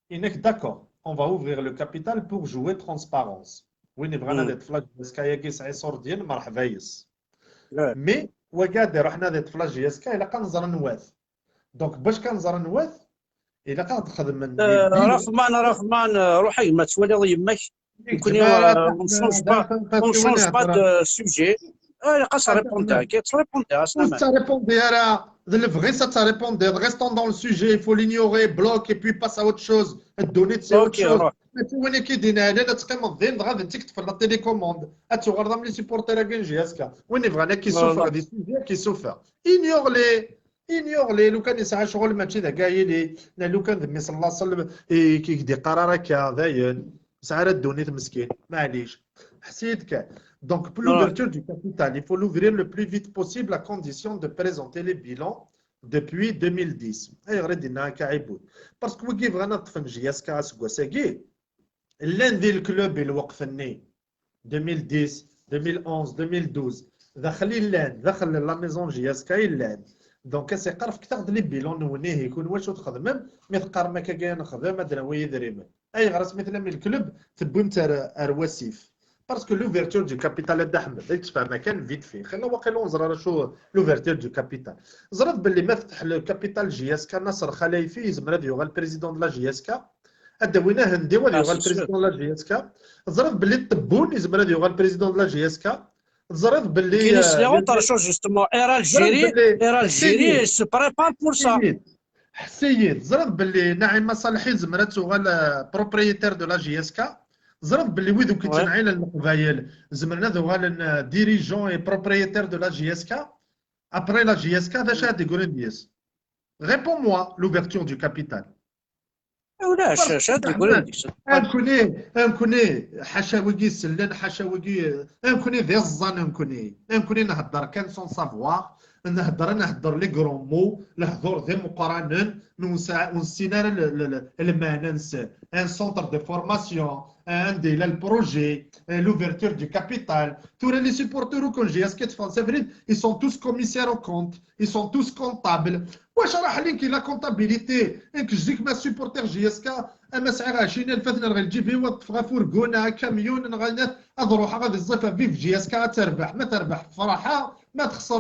Ined, d'accord, on va ouvrir le capital pour jouer transparence. وين يبغى نادي في la J S K ياكي سعي صوردين مرحبا يس. Mais وقادر رحنا نادي في la J S K الا كنزر نواث. Donc باش كنزر نواث الا كنخدم. رحمن رحمن روح ايما توالي يماك. يمكن on change pas de sujet. اه قاس ريبوندي كي تريبوندي اصلا. تريبوندي راه ذا لو فغي سا تريبوندي. Restons dans le sujet, il faut l'ignorer, bloque et puis passe à autre chose. Donner c'est autre chose. ماشي وين كيدينا على لا تقيم الظين غادي انت كتفل la télécommande. اتو غرضا من les supporters كاين J S K وين يبغى انا كي souffre des sujets كي souffre. Ignore les ignore les لو كان يسعى شغل ماشي ذا كاع لي لو كان ذمي صلى الله عليه وسلم كي يدي قرار هكا داين. سعى الدونيت مسكين معليش. حسيت كاع. Donc pour l'ouverture du capital, il faut l'ouvrir le plus vite possible à condition de présenter les bilans depuis deux mille dix. اي غير دينا كعيبود. Parce que وكي بغانا نطفن J S K اسكواساكي لان ذي الكلوب الوقف الني deux mille dix, deux mille onze, deux mille douze. داخلين لان داخل la maison J S K لان. Donc اسي قرف كتاخد les bilans نونيه يكون واش تخدمم مي تقار ما كاين نخدم هاد نوي يدريمن. اي غرس مثلا من الكلوب تبويم تاع رواسيف. Parce que l'ouverture du capital هذا احمد يتفهم كان vite fait خلينا واقيلا نزرى راه شو l'ouverture du capital. زرت باللي ما فتح le capital J S K ناصر خلايفي يزمر هذا يوغال président de la J S K. هذا وين هندي وهذا يوغال président de la J S K. زرت باللي الطبون يزمر هذا يوغال président de la J S K. زرت باللي كاين سي autre chose justement. Air Algérie, Air Algérie se prépare pour ça. حسيت زرت باللي نعيمه صالحي زمرت تغال propriétaire de la J S K. زرت باللي ويدو كيتنعيل القبايل زمرنا ذوغال dirigeant et propriétaire de la J S K. Après la J S K هذا شاد يقول لي؟ Réponds-moi, l'ouverture du capital. ولاش شاد يقول لي؟ امكني امكني حاشا ويجي سلن حاشا ويجي امكني ذي الظن امكني امكني نهدر كان sans savoir. نهدر نهدر les grands mots الهضور ذي مقرنن. ونسينا المعنى نسى un centre de formation عندي le projet, l'ouverture du capital. تورا les supporters كون J S K تفرنسا فريد ils sont tous commissaires aux comptes, ils sont tous comptables. واش راح لينكي la comptabilité؟ انك جديك ما supporter J S K اما سعي عشرين الف اثنين غير جي في وطف غا فرقونا كاميون نغنات اضروح غادي الزفه في J S K تربح ما تربح فرحه ما تخسر.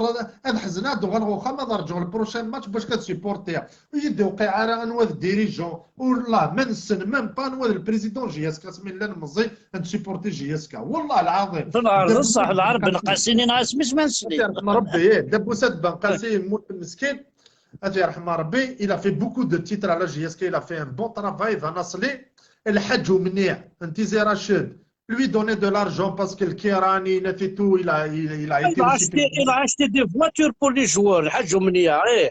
هاد حزنات دوغا الغوخه ما درجو le prochain match باش كتسيبورتيها. ويدي وقيعه راه انوا الديريجون والله ما نسن même pas انوا le président J S K سمي لنا المزي نسيبورتي J S K والله العظيم. بصح العرب نقاسيني ناس مش ما نسني. ربي ايه دبوسات بنقاسي يموت المسكين. هذا يرحم ربي il a fait beaucoup de titres à la J S K, il a fait un bon travail. فنصلي الحاج ومنيع انت زي رشيد lui donner de l'argent parce que الكيراني نفيتو il a il a été acheté il a acheté des voitures pour les joueurs الحاج ومنيع ايه.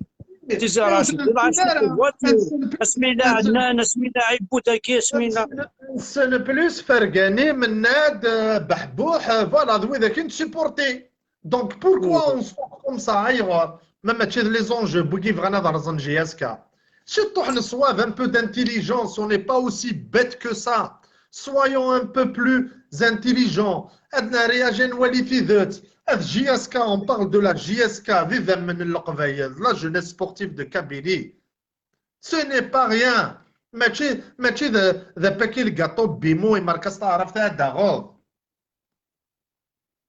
تيزي رشيد il a acheté des voitures. اسمينا عدنان اسمينا عيبوتاكي اسمينا. نسن plus فرقاني مناد بحبوح voilà ذوي ذاك نسيبورتي. Donc pourquoi on sort comme ça ايغور؟ ما ماشي les enjeux بوكي بغانا ضرزن J S K. شي طوح نصواب un peu d'intelligence, on n'est pas aussi bête que ça. Soyons un peu plus intelligents. عندنا réagir نولي في ذات. J S K, on parle de la J S K, vive من القبايل, la jeunesse sportive de Kabylie. Ce n'est pas rien. ماشي ماشي ذا ذا باكي الكاطو بيمو يماركاس تعرف تاع داغوض.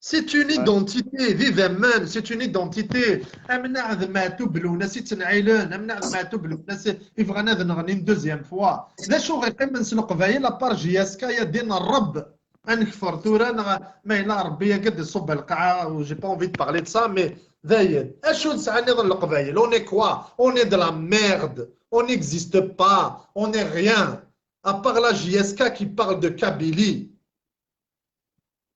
C'est une identité, d idammen, c'est une identité. Amnaɛ d Maɛtub Lwennas i ttenɛilen, amnaɛ d Maɛtub Lwennas i bɣan ad nɣen une deuxième fois. D acu ɣ-iqqimen s Leqbayel, à part J S K, ya din Ṛebb? Ad nekfer tura, neɣ ma yella Ṛebbi akka d-iṣubb lqaɛa, j'ai pas envie de parler de ça, mais dayen. Acu nesɛa nniḍen Leqbayel? On est quoi? On est de la merde. On n'existe pas. On n'est rien. À part la J S K qui parle de Kabylie.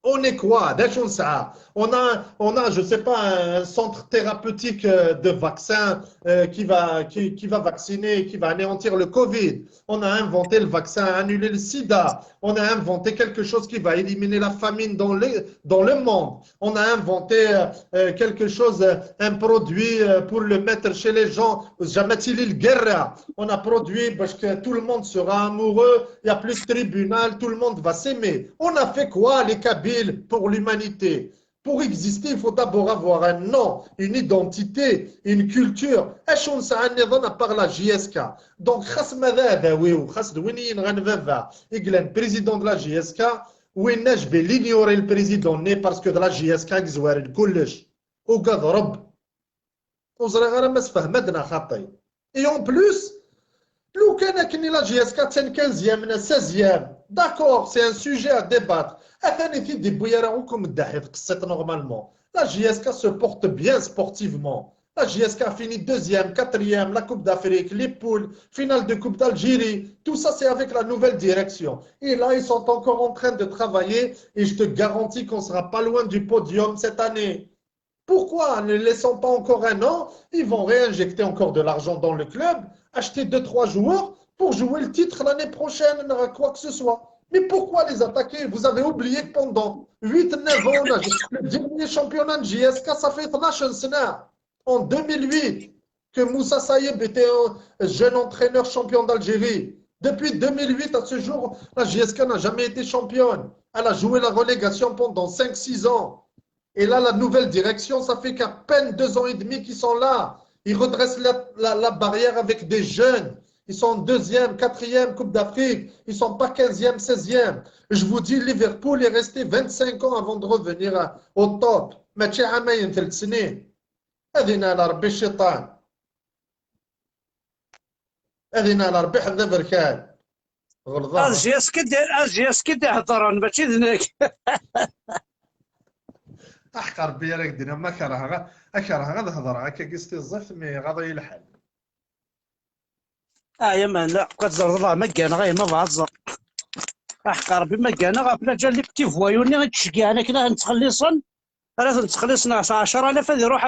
On est quoi? D acu nesɛa? On a, on a, je sais pas, un centre thérapeutique euh, de vaccin euh, qui va, qui, qui va vacciner, qui va anéantir le Covid. On a inventé le vaccin, annuler le sida. On a inventé quelque chose qui va éliminer la famine dans le, dans le monde. On a inventé euh, euh, quelque chose, euh, un produit euh, pour le mettre chez les gens. Jamais il guerre. On a produit parce que tout le monde sera amoureux, il n'y a plus de tribunal, tout le monde va s'aimer. On a fait quoi, les Kabyles, pour l'humanité? Pour exister, il faut d'abord avoir un nom, une identité, une culture. Acu nesɛa nniḍen à part la J S K? Donc, xas ma d aɛdaw-iw, xas d win i yenɣan baba, i yellan président de la J S K, winna, je vais l'ignorer le président-nni parce que d la J S K i yezwaren kullec. Ugad Ṛebb. Ur ẓriɣ ara ma sfehmeɣ-d neɣ xaṭi. Et en plus, lukan akken i la J S K attan quinzième neɣ seizième, d'accord, c'est un sujet à débattre. Atan i t-id-iwwi ara akk umeddaḥ i tqessiṭ normalement. La J S K se porte bien sportivement. La J S K a fini deuxième, quatrième, la Coupe d'Afrique, les poules, finale de Coupe d'Algérie. Tout ça, c'est avec la nouvelle direction. Et là, ils sont encore en train de travailler et je te garantis qu'on sera pas loin du podium cette année. Pourquoi ne laissons pas encore un an? Ils vont réinjecter encore de l'argent dans le club, acheter deux, trois joueurs pour jouer le titre l'année prochaine, quoi que ce soit. Mais pourquoi les attaquer? Vous avez oublié que pendant huit, neuf ans, on a, le dernier championnat de J S K, ça fait tnac sena. En deux mille huit, que Moussa Saïeb était un jeune entraîneur champion d'Algérie. Depuis deux mille huit à ce jour, la J S K n'a jamais été championne. Elle a joué la relégation pendant cinq, six ans. Et là, la nouvelle direction, ça fait qu'à peine deux ans et demi qu'ils sont là. Ils redressent la, la, la barrière avec des jeunes. Ils sont en deuxième, quatrième Coupe d'Afrique. Ils sont pas quinzième, seizième. Je vous dis, Liverpool est resté vingt-cinq ans avant de revenir à- au top. Mačči ɛamayen, tlata snin. Ad yenɛel Rebbi cciṭan. Ad yenɛel Rebbi ḥedd aberkan. Ɣelḍeɣ. Ad J S K d-, ad J S K d-iheḍren, mačči d nekk. Aḥeqq Rebbi ara k-d-iniɣ, ma kerheɣ, ad kerheɣ ad hedreɣ akkagi s tiẓẓift, mi iɣaḍ-iyi lḥal. Ah, ya man, la, ad tzerḍeḍ, ah, ma gganeɣ, ah, ma bɣa ad ẓer. Aḥeqq Rebbi, ma gganeɣ, ɣef laǧal les petits voyous-nni i d-ceggɛen akken ad ten-ttxelliṣen, ara ten-ttxelliṣen ɣef ɛecra alaf ad iruḥ,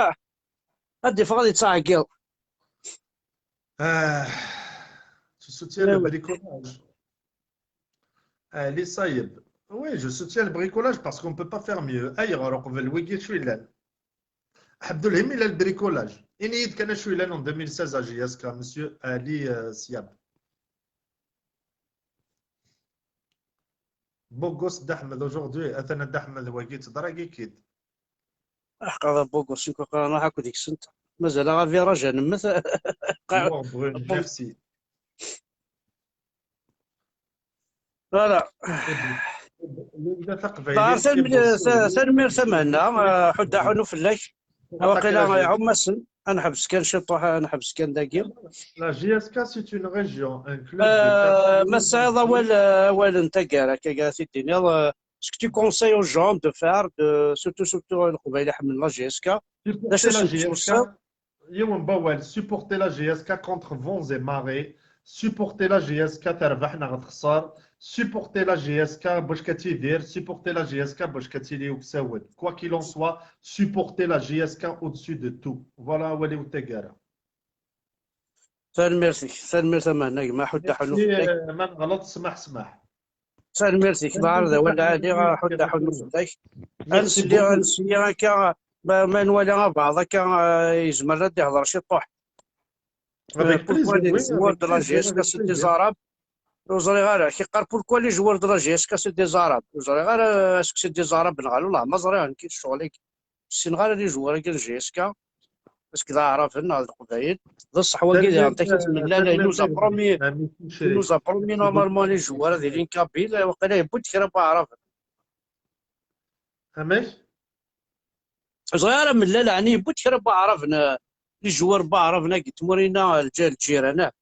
ad d-iffeɣ ad yettɛeggiḍ. Ah, tu soutiens le bricolage. Ali Sayeb. Oui, je soutiens le bricolage parce qu'on peut pas faire mieux. Ayɣer uqbel wigi acu yellan? Abdulhim, il a le bricolage. Ini-yi-d kan acu yellan en deux mille seize à J S K, monsieur Ali euh, Siab. Beau gosse d'Ahmed aujourd'hui, atan a Dda Ḥmed wagi teḍra-yi-k-id. Aḥeqqa d abugos, nekk aql-aɣ akk deg-sent. Mazal-aɣ aviraj ad nemmet. Mort brune, merci. Voilà. Linda taqbaylit. Tanemmirt a Mehenna, ḥuddu aḥunnu fell-ak. Waqila iɛum-asen, ad nḥebs kan ciṭuḥ, ad nḥebs kan dagi. La J S K, c'est une région, un club de... Ma tesɛiḍ awal, awal n taggara, akka ara t-id-tiniḍ, ce que tu conseilles aux gens de faire, de, surtout, surtout Leqbayel iḥemmlen la J S K. Supporter la J S K, yiwen n wawal, supporter la J S K contre vents et marées, supporter la J S K terbeḥ neɣ texṣer, supporter la J S K bac ad tidir, supporter la J S K bac ad tili uksawen. Quoi qu'il en soit, supporter la J S K au-dessus de tout. Voilà awal-iw n taggara. Tanemmirt-ik, tanemmirt a Mehenna, gma ḥuddu aḥunnu fell-ak. Ma nɣelṭ, smaḥ, smaḥ. Tanemmirt-ik, d awal lɛali, ḥuddu aḥunnu fell-ak. Ad nsel, ad nsel akka, ma, ma nwala abɛaḍ akka, eh, yezmer ad d-ihḍer ciṭuḥ. Avec plaisir, oui, avec plaisir. Pourquoi les joueurs de la J S K c'est des Arabes? Ur ẓriɣ ara, ki qqar pourquoi les joueurs de la J S K c'est des Arabes? Ur ẓriɣ ara, est-ce que c'est des Arabes neɣ ala, ma ẓriɣ nekk ccɣel-agi. Ur ssineɣ ara les joueurs-agi n J S K, est-ce que d Aɛraben neɣ d Leqbayel. D ṣṣeḥ wagi, diɣen takit n llan, il nous a promis, il nous a promis normalement les joueurs ad ilin Kabyles, waqila yewwi-d kra n Waɛraben. Amek? Ẓriɣ ara mlal, ɛni yewwi-d kra n waɛraben, eh, les joueurs n waɛraben-agi n tmurin-a, lǧ-, lǧiran, ah?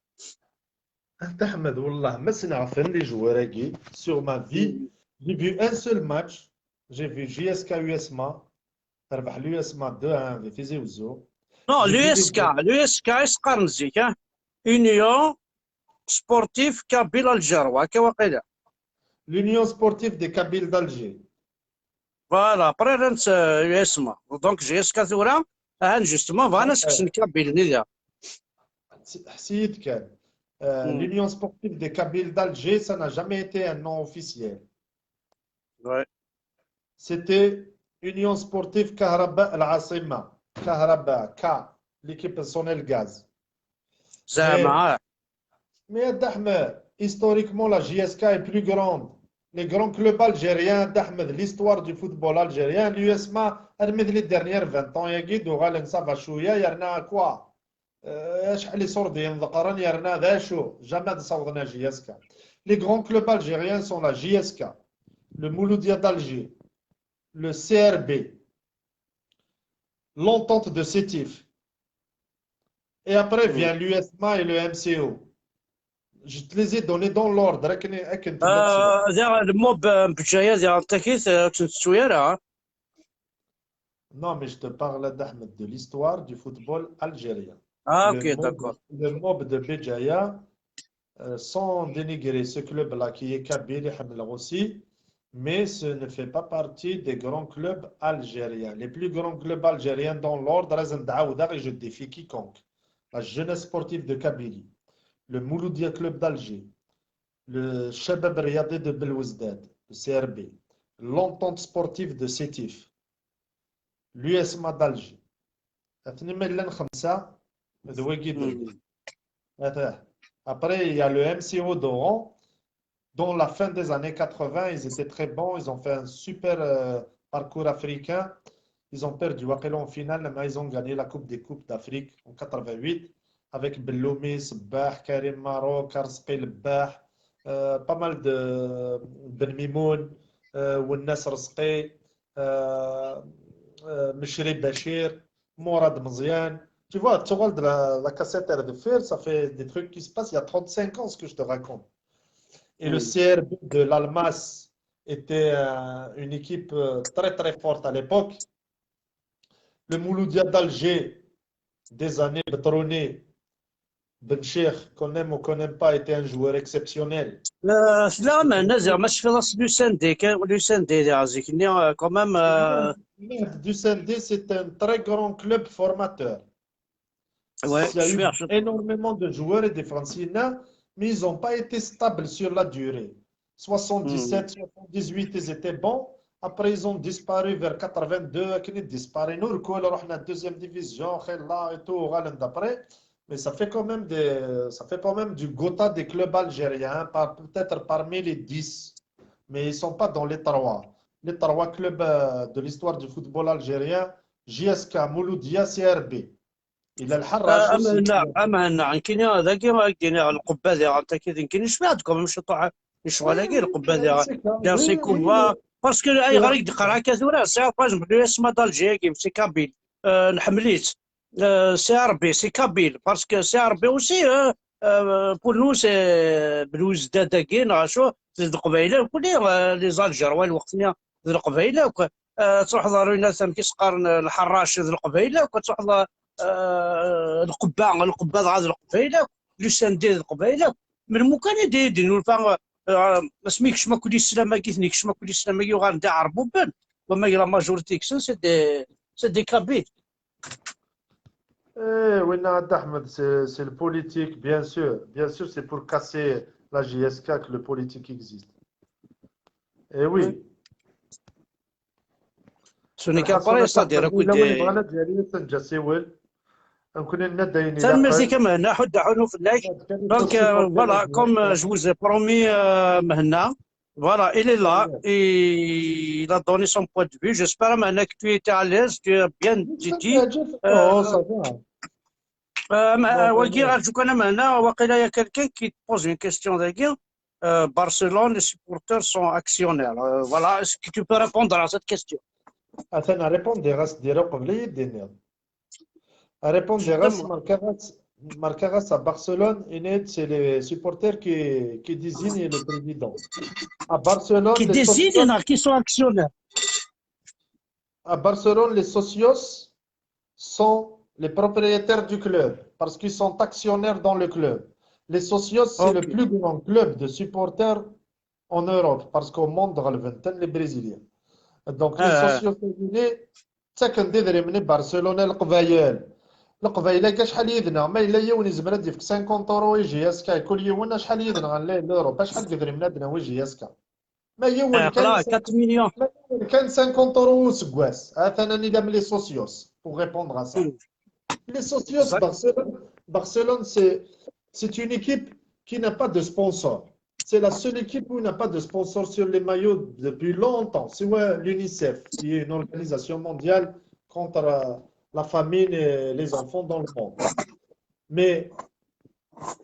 At Ḥmed, wallah ma ssneɣ-ten les joueurs-agi sur ma vie. J'ai vu un seul match. J'ai vu J S K U S M A. Terbeḥ l'U S M A deux un di Tizi Wezzu. Non, J'ai vu les l'U S K, l'U S K i s-qqaren zik, ah? Union Sportive Kabyle Alger, wa akka waqila. L'Union Sportive des Kabyles d'Alger. Voilà, après rran-tt, euh, U S M A. Donc, J S K tura, ahan, justement, bɣan ad s-kksen Kabyle-nni da. Ḥsi-, ḥsi-yi-d kan. Euh, Hmm. L'Union Sportive des Kabyles d'Alger, ça n'a jamais été un nom officiel. Ouais. C'était Union Sportive Kahraba Al Asima. Kahraba, K, l'équipe Sonelgaz. Zeɛma, ah. Mais At Ḥmed, historiquement, la J S K est plus grande. Les grands clubs algériens, At Ḥmed, l'histoire du football algérien, l'U S M A, armi d les dernières vingt ans, yagi d-uɣalen ça va cwiya, yerna quoi? Euh, acḥal iṣurdiyen ḍeqqren, yerna d acu? Jamais ad sawḍen à J S K. Les grands clubs algériens sont la J S K, le Mouloudia d'Alger, le C R B, l'Entente de Sétif. Et après Hmm. vient l'U S M A et le M C O. Je te les ai donnés dans l'ordre. Akken, akken tella Euh, diɣ, le MOB, euh, n Bǧaya, diɣ, n takit, euh, ur tt-nettu ara, ah? Non, mais je te parle, At Ḥmed, de l'histoire du football algérien. Ah, Le ok, MOB, d'accord. Le MOB de Béjaïa, euh, sans dénigrer ce club-là qui est kabyle, iḥemmel aussi, mais ce ne fait pas partie des grands clubs algériens. Les plus grands clubs algériens dans l'ordre, ad nɛawdeɣ, et je défie quiconque. La Jeunesse Sportive de Kabylie, le Mouloudia Club d'Alger, le Shabab Riyadi de Belouizdad, le C R B, l'Entente Sportive de Sétif, l'U S M A d'Alger. Atni ma llan xemsa, d wagi d Hmm. Attends. Après, il y a le M C O d'Oran. Dans la fin des années quatre-vingts, ils étaient très bons. Ils ont fait un super, euh, parcours africain. Ils ont perdu waqila en finale, mais ils ont gagné la Coupe des Coupes d'Afrique en quatre-vingt-huit avec Belloumi, Sebbah, Karim Marouk, Arezqi Lebbah, euh, pas mal de Ben Mimoun, euh, Wennas Rezqi, euh, euh, Mechri Bachir, Mourad Meziane. Tu vois, tu vois de la, la cassette R de fer, ça fait des trucs qui se passent. Il y a trente-cinq ans, ce que je te raconte. Et le Mm. C R B de l'Almas était, euh, une équipe, euh, très, très forte à l'époque. Le Mouloudia d'Alger, des années Betrouni, Ben Cheikh, qu'on aime ou qu'on n'aime pas, était un joueur exceptionnel. Euh, là, mais, Nazir, ma je fais l'U S N D, que l'U S N D, là, zik-nni, euh, quand même, euh, L'U S N D, c'est un très grand club formateur. Ouais, Il y a eu super, je- énormément de joueurs et des Franciliens, mais ils n'ont pas été stables sur la durée. Soixante-dix-sept, soixante-dix-huit, ils étaient bons. Après, ils ont disparu vers quatre-vingt-deux, akken i d-disparu. Nous, le coup, alors, on a deuxième division, là et tout, on d'après. Mais ça fait quand même des, ça fait quand même du gota des clubs algériens, par, peut-être parmi les dix. Mais ils sont pas dans les trois. Les trois clubs, euh, de l'histoire du football algérien, J S K, Mouloudia, C R B. Il a le Harrach Ah, aussi. Amhenna, Amhenna, nekkini dagi, dagi, lqebba diɣ, anta kid, nekkini cfiɣ-d quand même ciṭuḥ, lecɣal-agi, lqebba diɣ, C'est comme- diɣ, c'est oui, comme oui, ça. mais- Parce que ayɣer i k-d-qqareɣ akka tura, c'est, par exemple, l'U S M A d'Alger, c'est kabyle. Euh, nḥemmel-itt. Euh, C R B, c'est kabyle. Parce que C R B aussi, euh, euh, pour nous, c'est Belouizdad-agi, neɣ acu, d Leqbayel akk, euh, les Algérois, lweqt-nni, d Leqbayel akk. Euh, truḥeḍ ɣer uyen amek i s-qqaren, euh, Lḥerrac, d Leqbayel akk. Truḥeḍ, euh, Lqebba, Lqebba dɣa d Leqbayel akk. L'U S N D d Leqbayel akk. Melmi kan i d-, i d-nulfa, euh, asmi yekcem akk lislam-agi, ten yekcem akk lislam-agi, uɣalen d iɛerbuben. Wama la majorité deg-sen, c'est des, c'est des kabyles. Eh, oui, non, Ahmed, c'est, c'est le politique, bien sûr. Bien sûr, c'est pour casser la J S K que le politique existe. Eh oui. Ce n'est qu'après, c'est-à-dire, écoutez. Tanemmirt-ik a Mhenna, ḥudd aḥunu fell-ak. Donc, euh, voilà, comme, euh, je vous ai promis, euh, Mhenna, voilà, il est là, et il a donné son point de vue. J'espère, Mhenna, que tu étais à l'aise, tu as bien dit. Oh, ça va. Euh, ma- Non, euh, wagi, non. rǧu kan a Mhenna, waqila, il y a quelqu'un qui te pose une question dagi. Euh, Barcelone, les supporters sont actionnaires. Euh, voilà, est-ce que tu peux répondre à cette question? Attends, répondre à ce dire, répondre à ce, marquer à Barcelone, et c'est les supporters qui, qui désignent le président. À Barcelone, qui désignent, qui sont actionnaires. À Barcelone, les socios sont les propriétaires du club parce qu'ils sont actionnaires dans le club. Les socios, c'est le plus grand club de supporters en Europe parce qu'au monde, les Brésiliens. Donc, les socios féminins, ttaken-d idrimen i Barcelone, leqbayel. Leqbayel-agi acḥal yid-neɣ? Ma yella yiwen yezmer ad d-yefk cinquante euros i J S K, kul yiwen acḥal yid-neɣ en l'Europe, acḥal n yidrimen ad d-nawi J S K? Ma yiwen kan, quatre millions. Ma yiwen kan cinquante euros useggas. Atan anida les socios pour répondre à ça. Les socios, Barcelone, Barcelone, c'est, c'est une équipe qui n'a pas de sponsor. C'est la seule équipe où il n'a pas de sponsor sur les maillots depuis longtemps. C'est, ouais, l'UNICEF, qui est une organisation mondiale contre, euh, la famine et les enfants dans le monde. Mais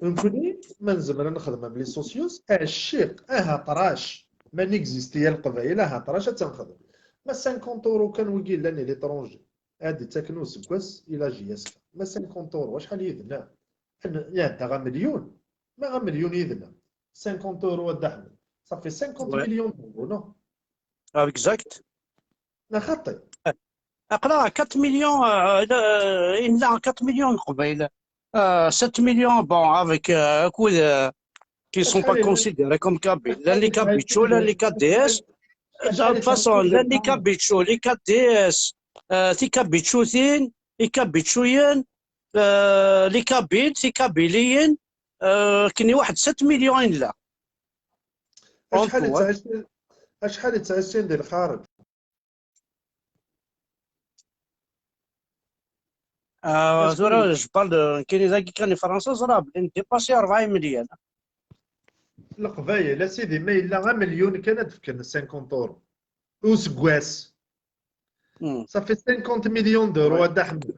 nekkni ma nezmer ad nexdem am les socios, acciq, ahaṭrac, ma n'existe ya Leqbayel, ahaṭrac ad tt-nexdem. Ma cinquante euros kan wigi yellan i l'étranger, ad d-ttaken useggas i la J S K. Ma cinquante euros, acḥal yid-neɣ? Iɛedda ɣer million. Ma ɣer million yid-neɣ. Cinquante euros a Dda Ḥmed. Ça fait cinquante millions d'euros, non? Ah, exact. Neɣ xaṭi? Aql-aɣ quatre millions, euh, euh, quatre millions n Leqbayel. Euh, sept millions, bon, avec, euh, akud, euh, qui sont pas considérés comme Kabyles. Llan les Kabyles, llan les K D S. De toute façon, llan les Kabyles, les K D S, euh, tiKabyles, les Kabyles, euh, les Kabyles, tiKabyliyin, euh, كاين واحد sept millions là. Acḥal i ttɛicin, acḥal i ttɛicin di lxareǧ? Ah, tura, je parle de, nekkini dagi kan i Fransa, ẓriɣ belli ndépassi rebɛa imelyan. Leqbayel, a sidi, ma yella amelyun kan ad d-fken cinquante euros. Useggas. Ça fait cinquante millions d'euros, a Dda Ḥmed.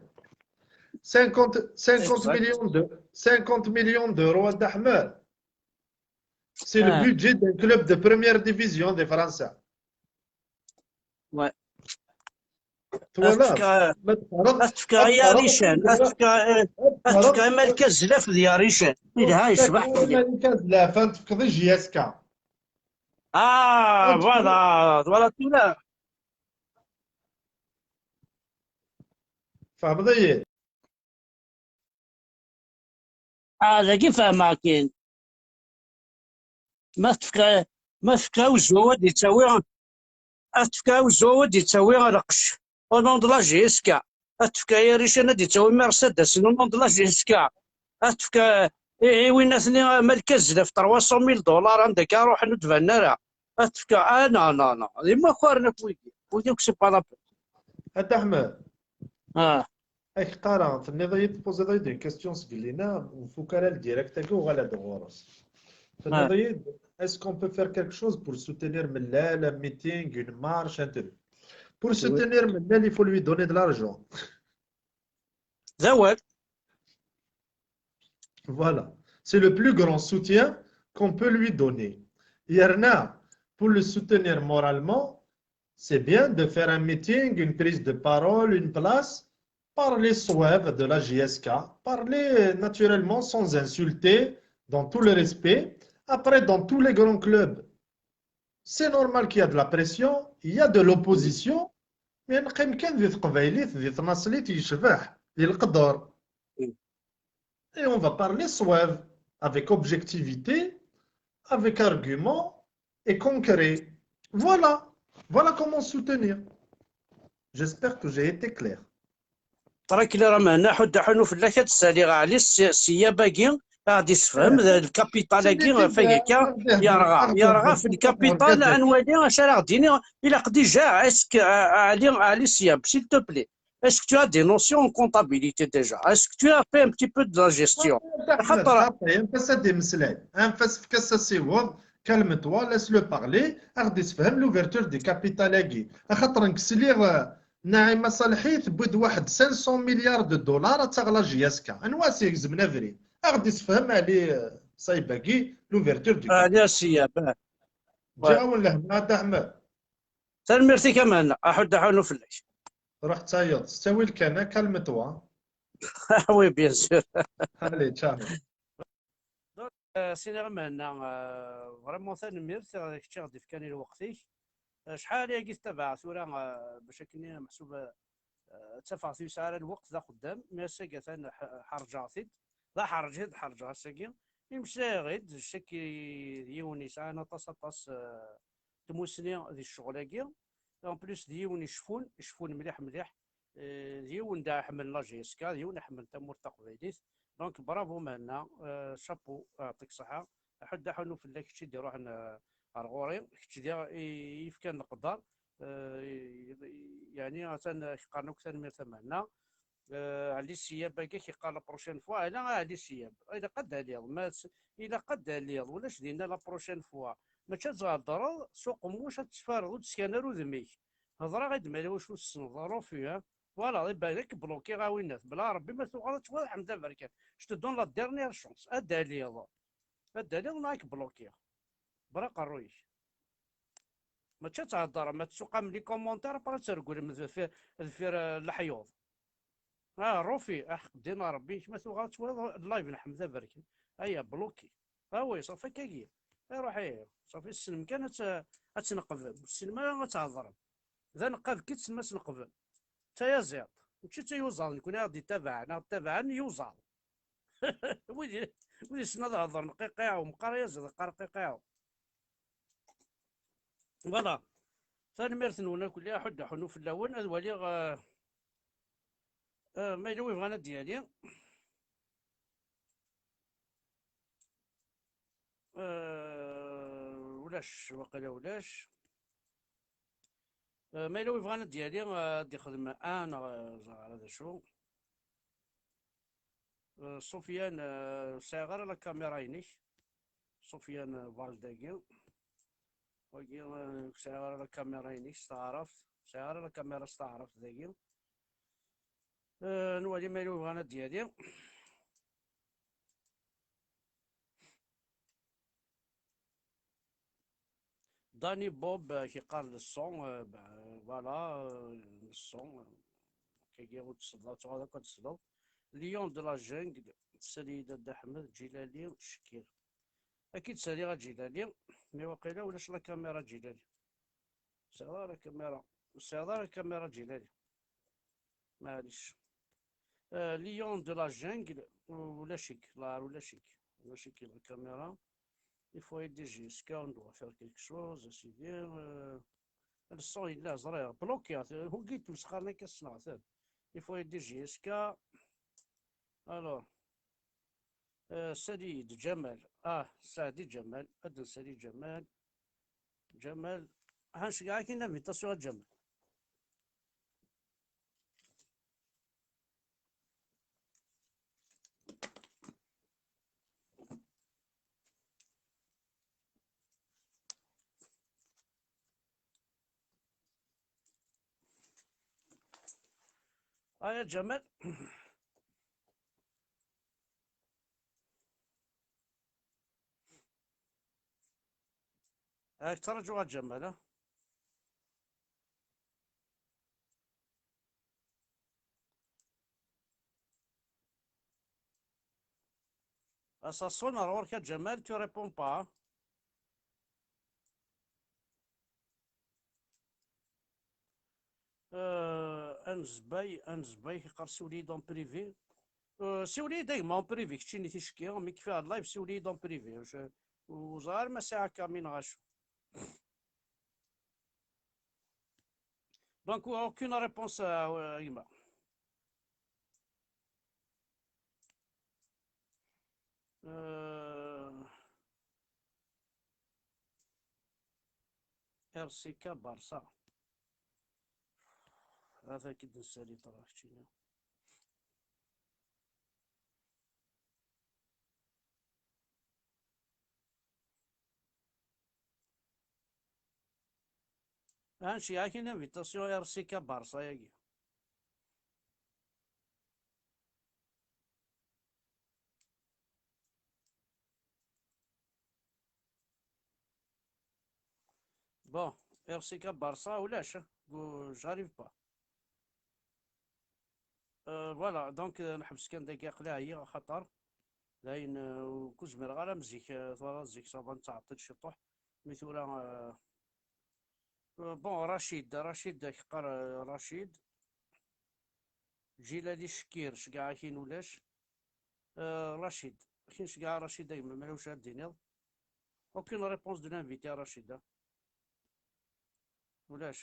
Cinquante, cinquante millions de, cinquante millions d'euros, a Dda Ḥmed. C'est le budget d'un club de première division de France. Ouais. Twalaḍ? Ad tefk-, ad tefk i Yarican, ad tefk, ad tefk i Malika Zlaf d Yarican. Yelha, yecbeḥ fell-i. Malika Zlaf, ad tefkeḍ i J S K. Ah, voilà, voilà tura. Tfehmeḍ-iyi? Ah, dagi fehmeɣ-ken. Ma tefka, ma tefka uzzu ad d-yettawi, ad tefka uzzu ad d-yettawi lqecc. Au nom de la J S K. Ad tefka Yarican ad d-yettawi Mercedes, au nom de la J S K. Ad tefka i, i winatni Malika Zlaf trois cent mille dollars anda akka ruḥen ur d-banen ara. Ad tefka, ah, non, non, non. D imakaren akk wigi. Wigi akk c'est pas la peine. A Dda Ḥmed. Ah. Ak qqareɣ, tenniḍ-iyi-d, tpoziḍ-iyi-d une question seg Lina, ur nfuk ara le direct-agi, uɣal-d ɣur-s. Tenniḍ-iyi-d, est-ce qu'on peut faire quelque chose pour soutenir mellal, un meeting, une marche, un truc? Pour soutenir mellal, il faut lui donner de l'argent. D awal. Voilà. C'est le plus grand soutien qu'on peut lui donner. Yerna, pour le soutenir moralement, c'est bien de faire un meeting, une prise de parole, une place. Parler ṣṣwab de la J S K. Parler naturellement sans insulter, dans tout le respect. Après, dans tous les grands clubs, c'est normal qu'il y a de la pression, il y a de l'opposition, mais neqqim kan di teqbaylit, di tnaṣlit yecbeḥ, di leqder. Et on va parler ṣṣwab, avec objectivité, avec argument et concret. Voilà. Voilà comment soutenir. J'espère que j'ai été clair. Tranquille, a Mehnna, ḥuddu ḥunu fell-ak, ad d-saliɣ Ɛli s-, s Yab-agi, ad aɣ-d-issefhem, eh, d lkapital-agi, ɣef wayagi akka, yerɣa, yerɣa f lkapital, ad nwali acu ara aɣ-d-yini, ilaq déjà, est-ce que, eh, Ɛli, Ɛli s Yab, s'il te plaît, est-ce que tu as des notions en comptabilité déjà? Est-ce que tu as fait un petit peu de la gestion? Xaṭer, anef-as ad d-imeslay, anef-as, efk-as asiweḍ, calme-toi, laisse-le parler, ad aɣ-d-issefhem l'ouverture du capital-agi. Axaṭer nekk sliɣ, eh, Naïma Salhi tewwi-d waḥed cinq cents milliards de dollars ad taɣ la J S K. Anwa i s-igezmen abrid? Ad aɣ-d-issefhem Ɛli, eh, Ṣayyeb-agi, l'ouverture du capital. Ɛli Ṣayyeb, eh. Ǧǧiɣ-awen lehna, a Dda Ḥmed. Tanemmirt-ik a Mhenna, aḥud aḥunu fell-ak. Ruḥ d tayeḍ, s ttawil kan, calme-toi. Ah oui, bien sûr. Allez, ciao. Donc, euh, Sidi Mhenna, euh, vraiment tanemmirt, euh, kečč i ɣ-d-ifkan i lweqt-ik. Euh, acḥal ayagi tettabaɛ tura, euh, bac akken meḥsub, euh, ttafeɣ-t ur yesɛi ara lweqt d axeddam, mi ass-agi atan ḥ-, ḥerǧeɣ-t-id. D aḥerǧ i d-ḥerǧeɣ ass-agi. Imeslayeɣ-id, ccek d yiwen yesɛan aṭas, aṭas, euh, tmusni di ccɣel-agi. En plus, d yiwen iceffun, iceffun mliḥ, mliḥ. Euh, d yiwen da iḥemmlen la J S K, d yiwen iḥemmlen tamurt taqbaylit. Donc, bravo Mhenna, euh, chapeau, aɛṭik ṣṣeḥḥa. Aḥud aḥunu fell-ak, kečč i d-iruḥen, euh, ar ɣur-i, kečč diɣ i, i yefkan leqder, euh, i, i, yeɛni atan, euh, qqaren akk tanemmirt a Mhenna. Euh, Ɛli Siyab akka k-iqqar la prochaine fois, ala a Ɛli Siyab, ilaq ad d-taliḍ, ma s-, ilaq ad d-taliḍ, ulac dinna la prochaine fois. Mačči ad theddreḍ s uqemmuc, ad teffareḍ, ur d-skan ara udem-ik. Hedreɣ-id ma yella wacu tessneḍ, rufi, ha? Voilà, iban-ak blokiɣ a winnat. Bla Rebbi ma tuɣal ad twalaḥ Ḥmed Aberkan. Je te donne la dernière chance. Ad d-taliḍ. Ad d-taliḍ neɣ ad k-blokiɣ. Bra aqerruy-ik. Mačči ad theddrem, ad tsuqam les commentaires, après ad treggulem deffir, deffir, euh, leḥyuḍ. Ah, Rufi, aḥeqq ddin a Rebbi, kemm ma tuɣal ad twaliḍ live n Ḥmed Aberkan. Aya, bloqué. Ah oui, ṣafi akkagi. Iruḥ ihi. Ṣafi tessnem kan ad tt-, ad tt-neqbel. Ur tessnem ara ad theḍrem. D aneqqad kan tessnem ad s-neqbel. D tayaziḍt. Mačči d tayuzaḍ, nekni ad ɣ-d-ittabaɛen, ad ɣ-d-ttabaɛen yuzaḍ. Wid i-, wid yessnen ad heḍren qiqiɛu, meqqar ayaziḍ iqqar qiqiɛu. Voilà. Tanemmirt-nwen akk, aḥud aḥunu fell-awen, ad waliɣ, euh, euh, ma yella wi bɣan ad d-yali. Euh, ulac, waqila ulac. Euh, ma yella wi bɣan ad d-yali, euh, ad d-ixdem un, neɣ, euh, ẓer d acu. Euh, Sofiane, euh, ur sɛiɣ ara la caméra-inek. Sofiane, euh, Valdagi. Wagi, euh, ur sɛiɣ ara la caméra-inek s taɛrabt. Ur sɛiɣ ara la caméra s taɛrabt dagi. Euh, nwali ma yella wi bɣan ad d-yali. Danny Bob, euh, qui parle de son, euh, ben, voilà, euh, le son, euh, kagi ur tesleḍ, ad tuɣal akk ad tesleḍ. Lion de la jungle, Saïd Ahmed Djilali, Chekir. Akid saliɣ a Djilali, mais waqila ulac la caméra Djilali. Sɛiɣ ara la caméra, sɛiɣ ara la caméra Djilali. Maɛlic. Euh, Lion de la jungle, ulac-ik, la, ulac-ik. Ulac-ik la caméra. Il faut aider J S K, on doit faire quelque chose, c'est bien. Euh, le son, il est ẓriɣ. Bloqué, euh, هو قلت مسخرنا كسنعت. Il faut aider J S K. Alors, euh, Saïd Djamal. Ah, Saïd Djamal. Ad Saïd Djamal. Djamal. هنشجعك هنا invitation à Djamal. هيا جمال. هاك ترجو جمال، ها؟ Asaṣun ar ɣur-k a Ǧamal, tu réponds pas. Euh, anezbay, anezbay, yeqqar siwel-iyi-d en privé. Euh, siwel-iyi-d a gma en privé, keččini ticki, mi kfiɣ live, siwel-iyi-d en privé. Ur ẓriɣ ara ma sɛiɣ akamyun neɣ acu. Donc, aucune réponse à, à Ima. Euh, R C K Barça. هذا كي نسالي طرا كتشينا. هانشي هاكي l'invitation R C K Barça ياكي. Bon, R C K Barça ulac, go-, j'arrive pas. Euh, voilà, donc, euh, nḥebbes kan dagi, aql-i ɛyiɣ axaṭer d ayen, euh, ur zmireɣ ara am zik, euh, twalaḍ zik ça va nettɛeṭṭil ciṭuḥ. Mi tura, euh, euh, bon, Rachid, Rachid, ak-qqar, euh, Rachid. Jilali Ckir, ceggeɛ-ak-in ulac. Euh, Rachid, ak-in ceggeɛ Rachid, a gma, ma ulac ad d-tiniḍ. Aucune réponse de l'invité, Rachid, hein. Ulac.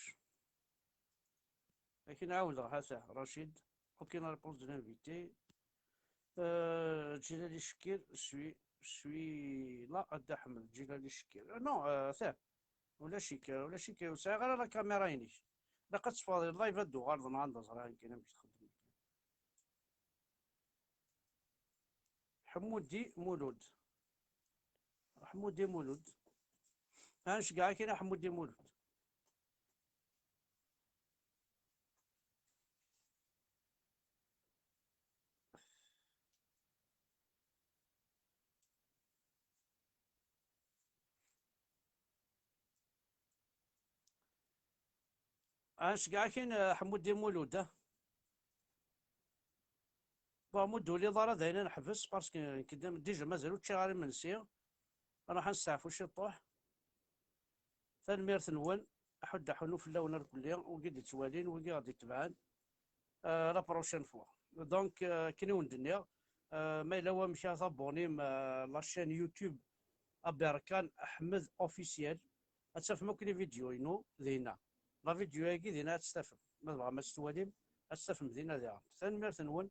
Akin ɛawdeɣ, ha-t-a, Rachid. Aucune réponse de l'invité. Euh, Jilali Ckir, je suis, je suis là, a Dda Ḥmed, Jilali Ckir. Euh, non, euh, ha-t-a. Ulac-ik, ulac-ik, ur sɛiɣ ara la caméra-inek. Ilaq ad teffɣeḍ i live ad d-tuɣaleḍ, neɣ anda ẓriɣ akken amek txeddem. Ḥmudi Mulud. Ḥmudi Mulud. Ad nceggeɛ akin a Ḥmudi Mulud. Ad nceggeɛ akin, eh, Ḥmudi Mulud, ah. Bon, ma ur d-tuliḍ ara d ayen ad neḥbes, parce que nekk d-, déjà mazal ur ččiɣ ara imensi. Ad nruḥ ad nesteɛfu ciṭuḥ. Tanemmirt-nwen. Aḥuddu aḥunnu fell-awen irkelli, wigi d-ittwalin, wigi ɣ-d-itebɛen. Euh, la prochaine fois. Donc, euh, akken i wen-d-nniɣ, euh, ma yella wamek ara tabbunim, euh, la chaîne YouTube Aberkan Ḥmed Officiel, ad tafem akk les vidéos-inu dinna. La vidéo-agi dinna ad tt-tafem. Ma tebɣam ad tt-twalim, ad tt-tafem dinna diɣen. Tanemmirt-nwen.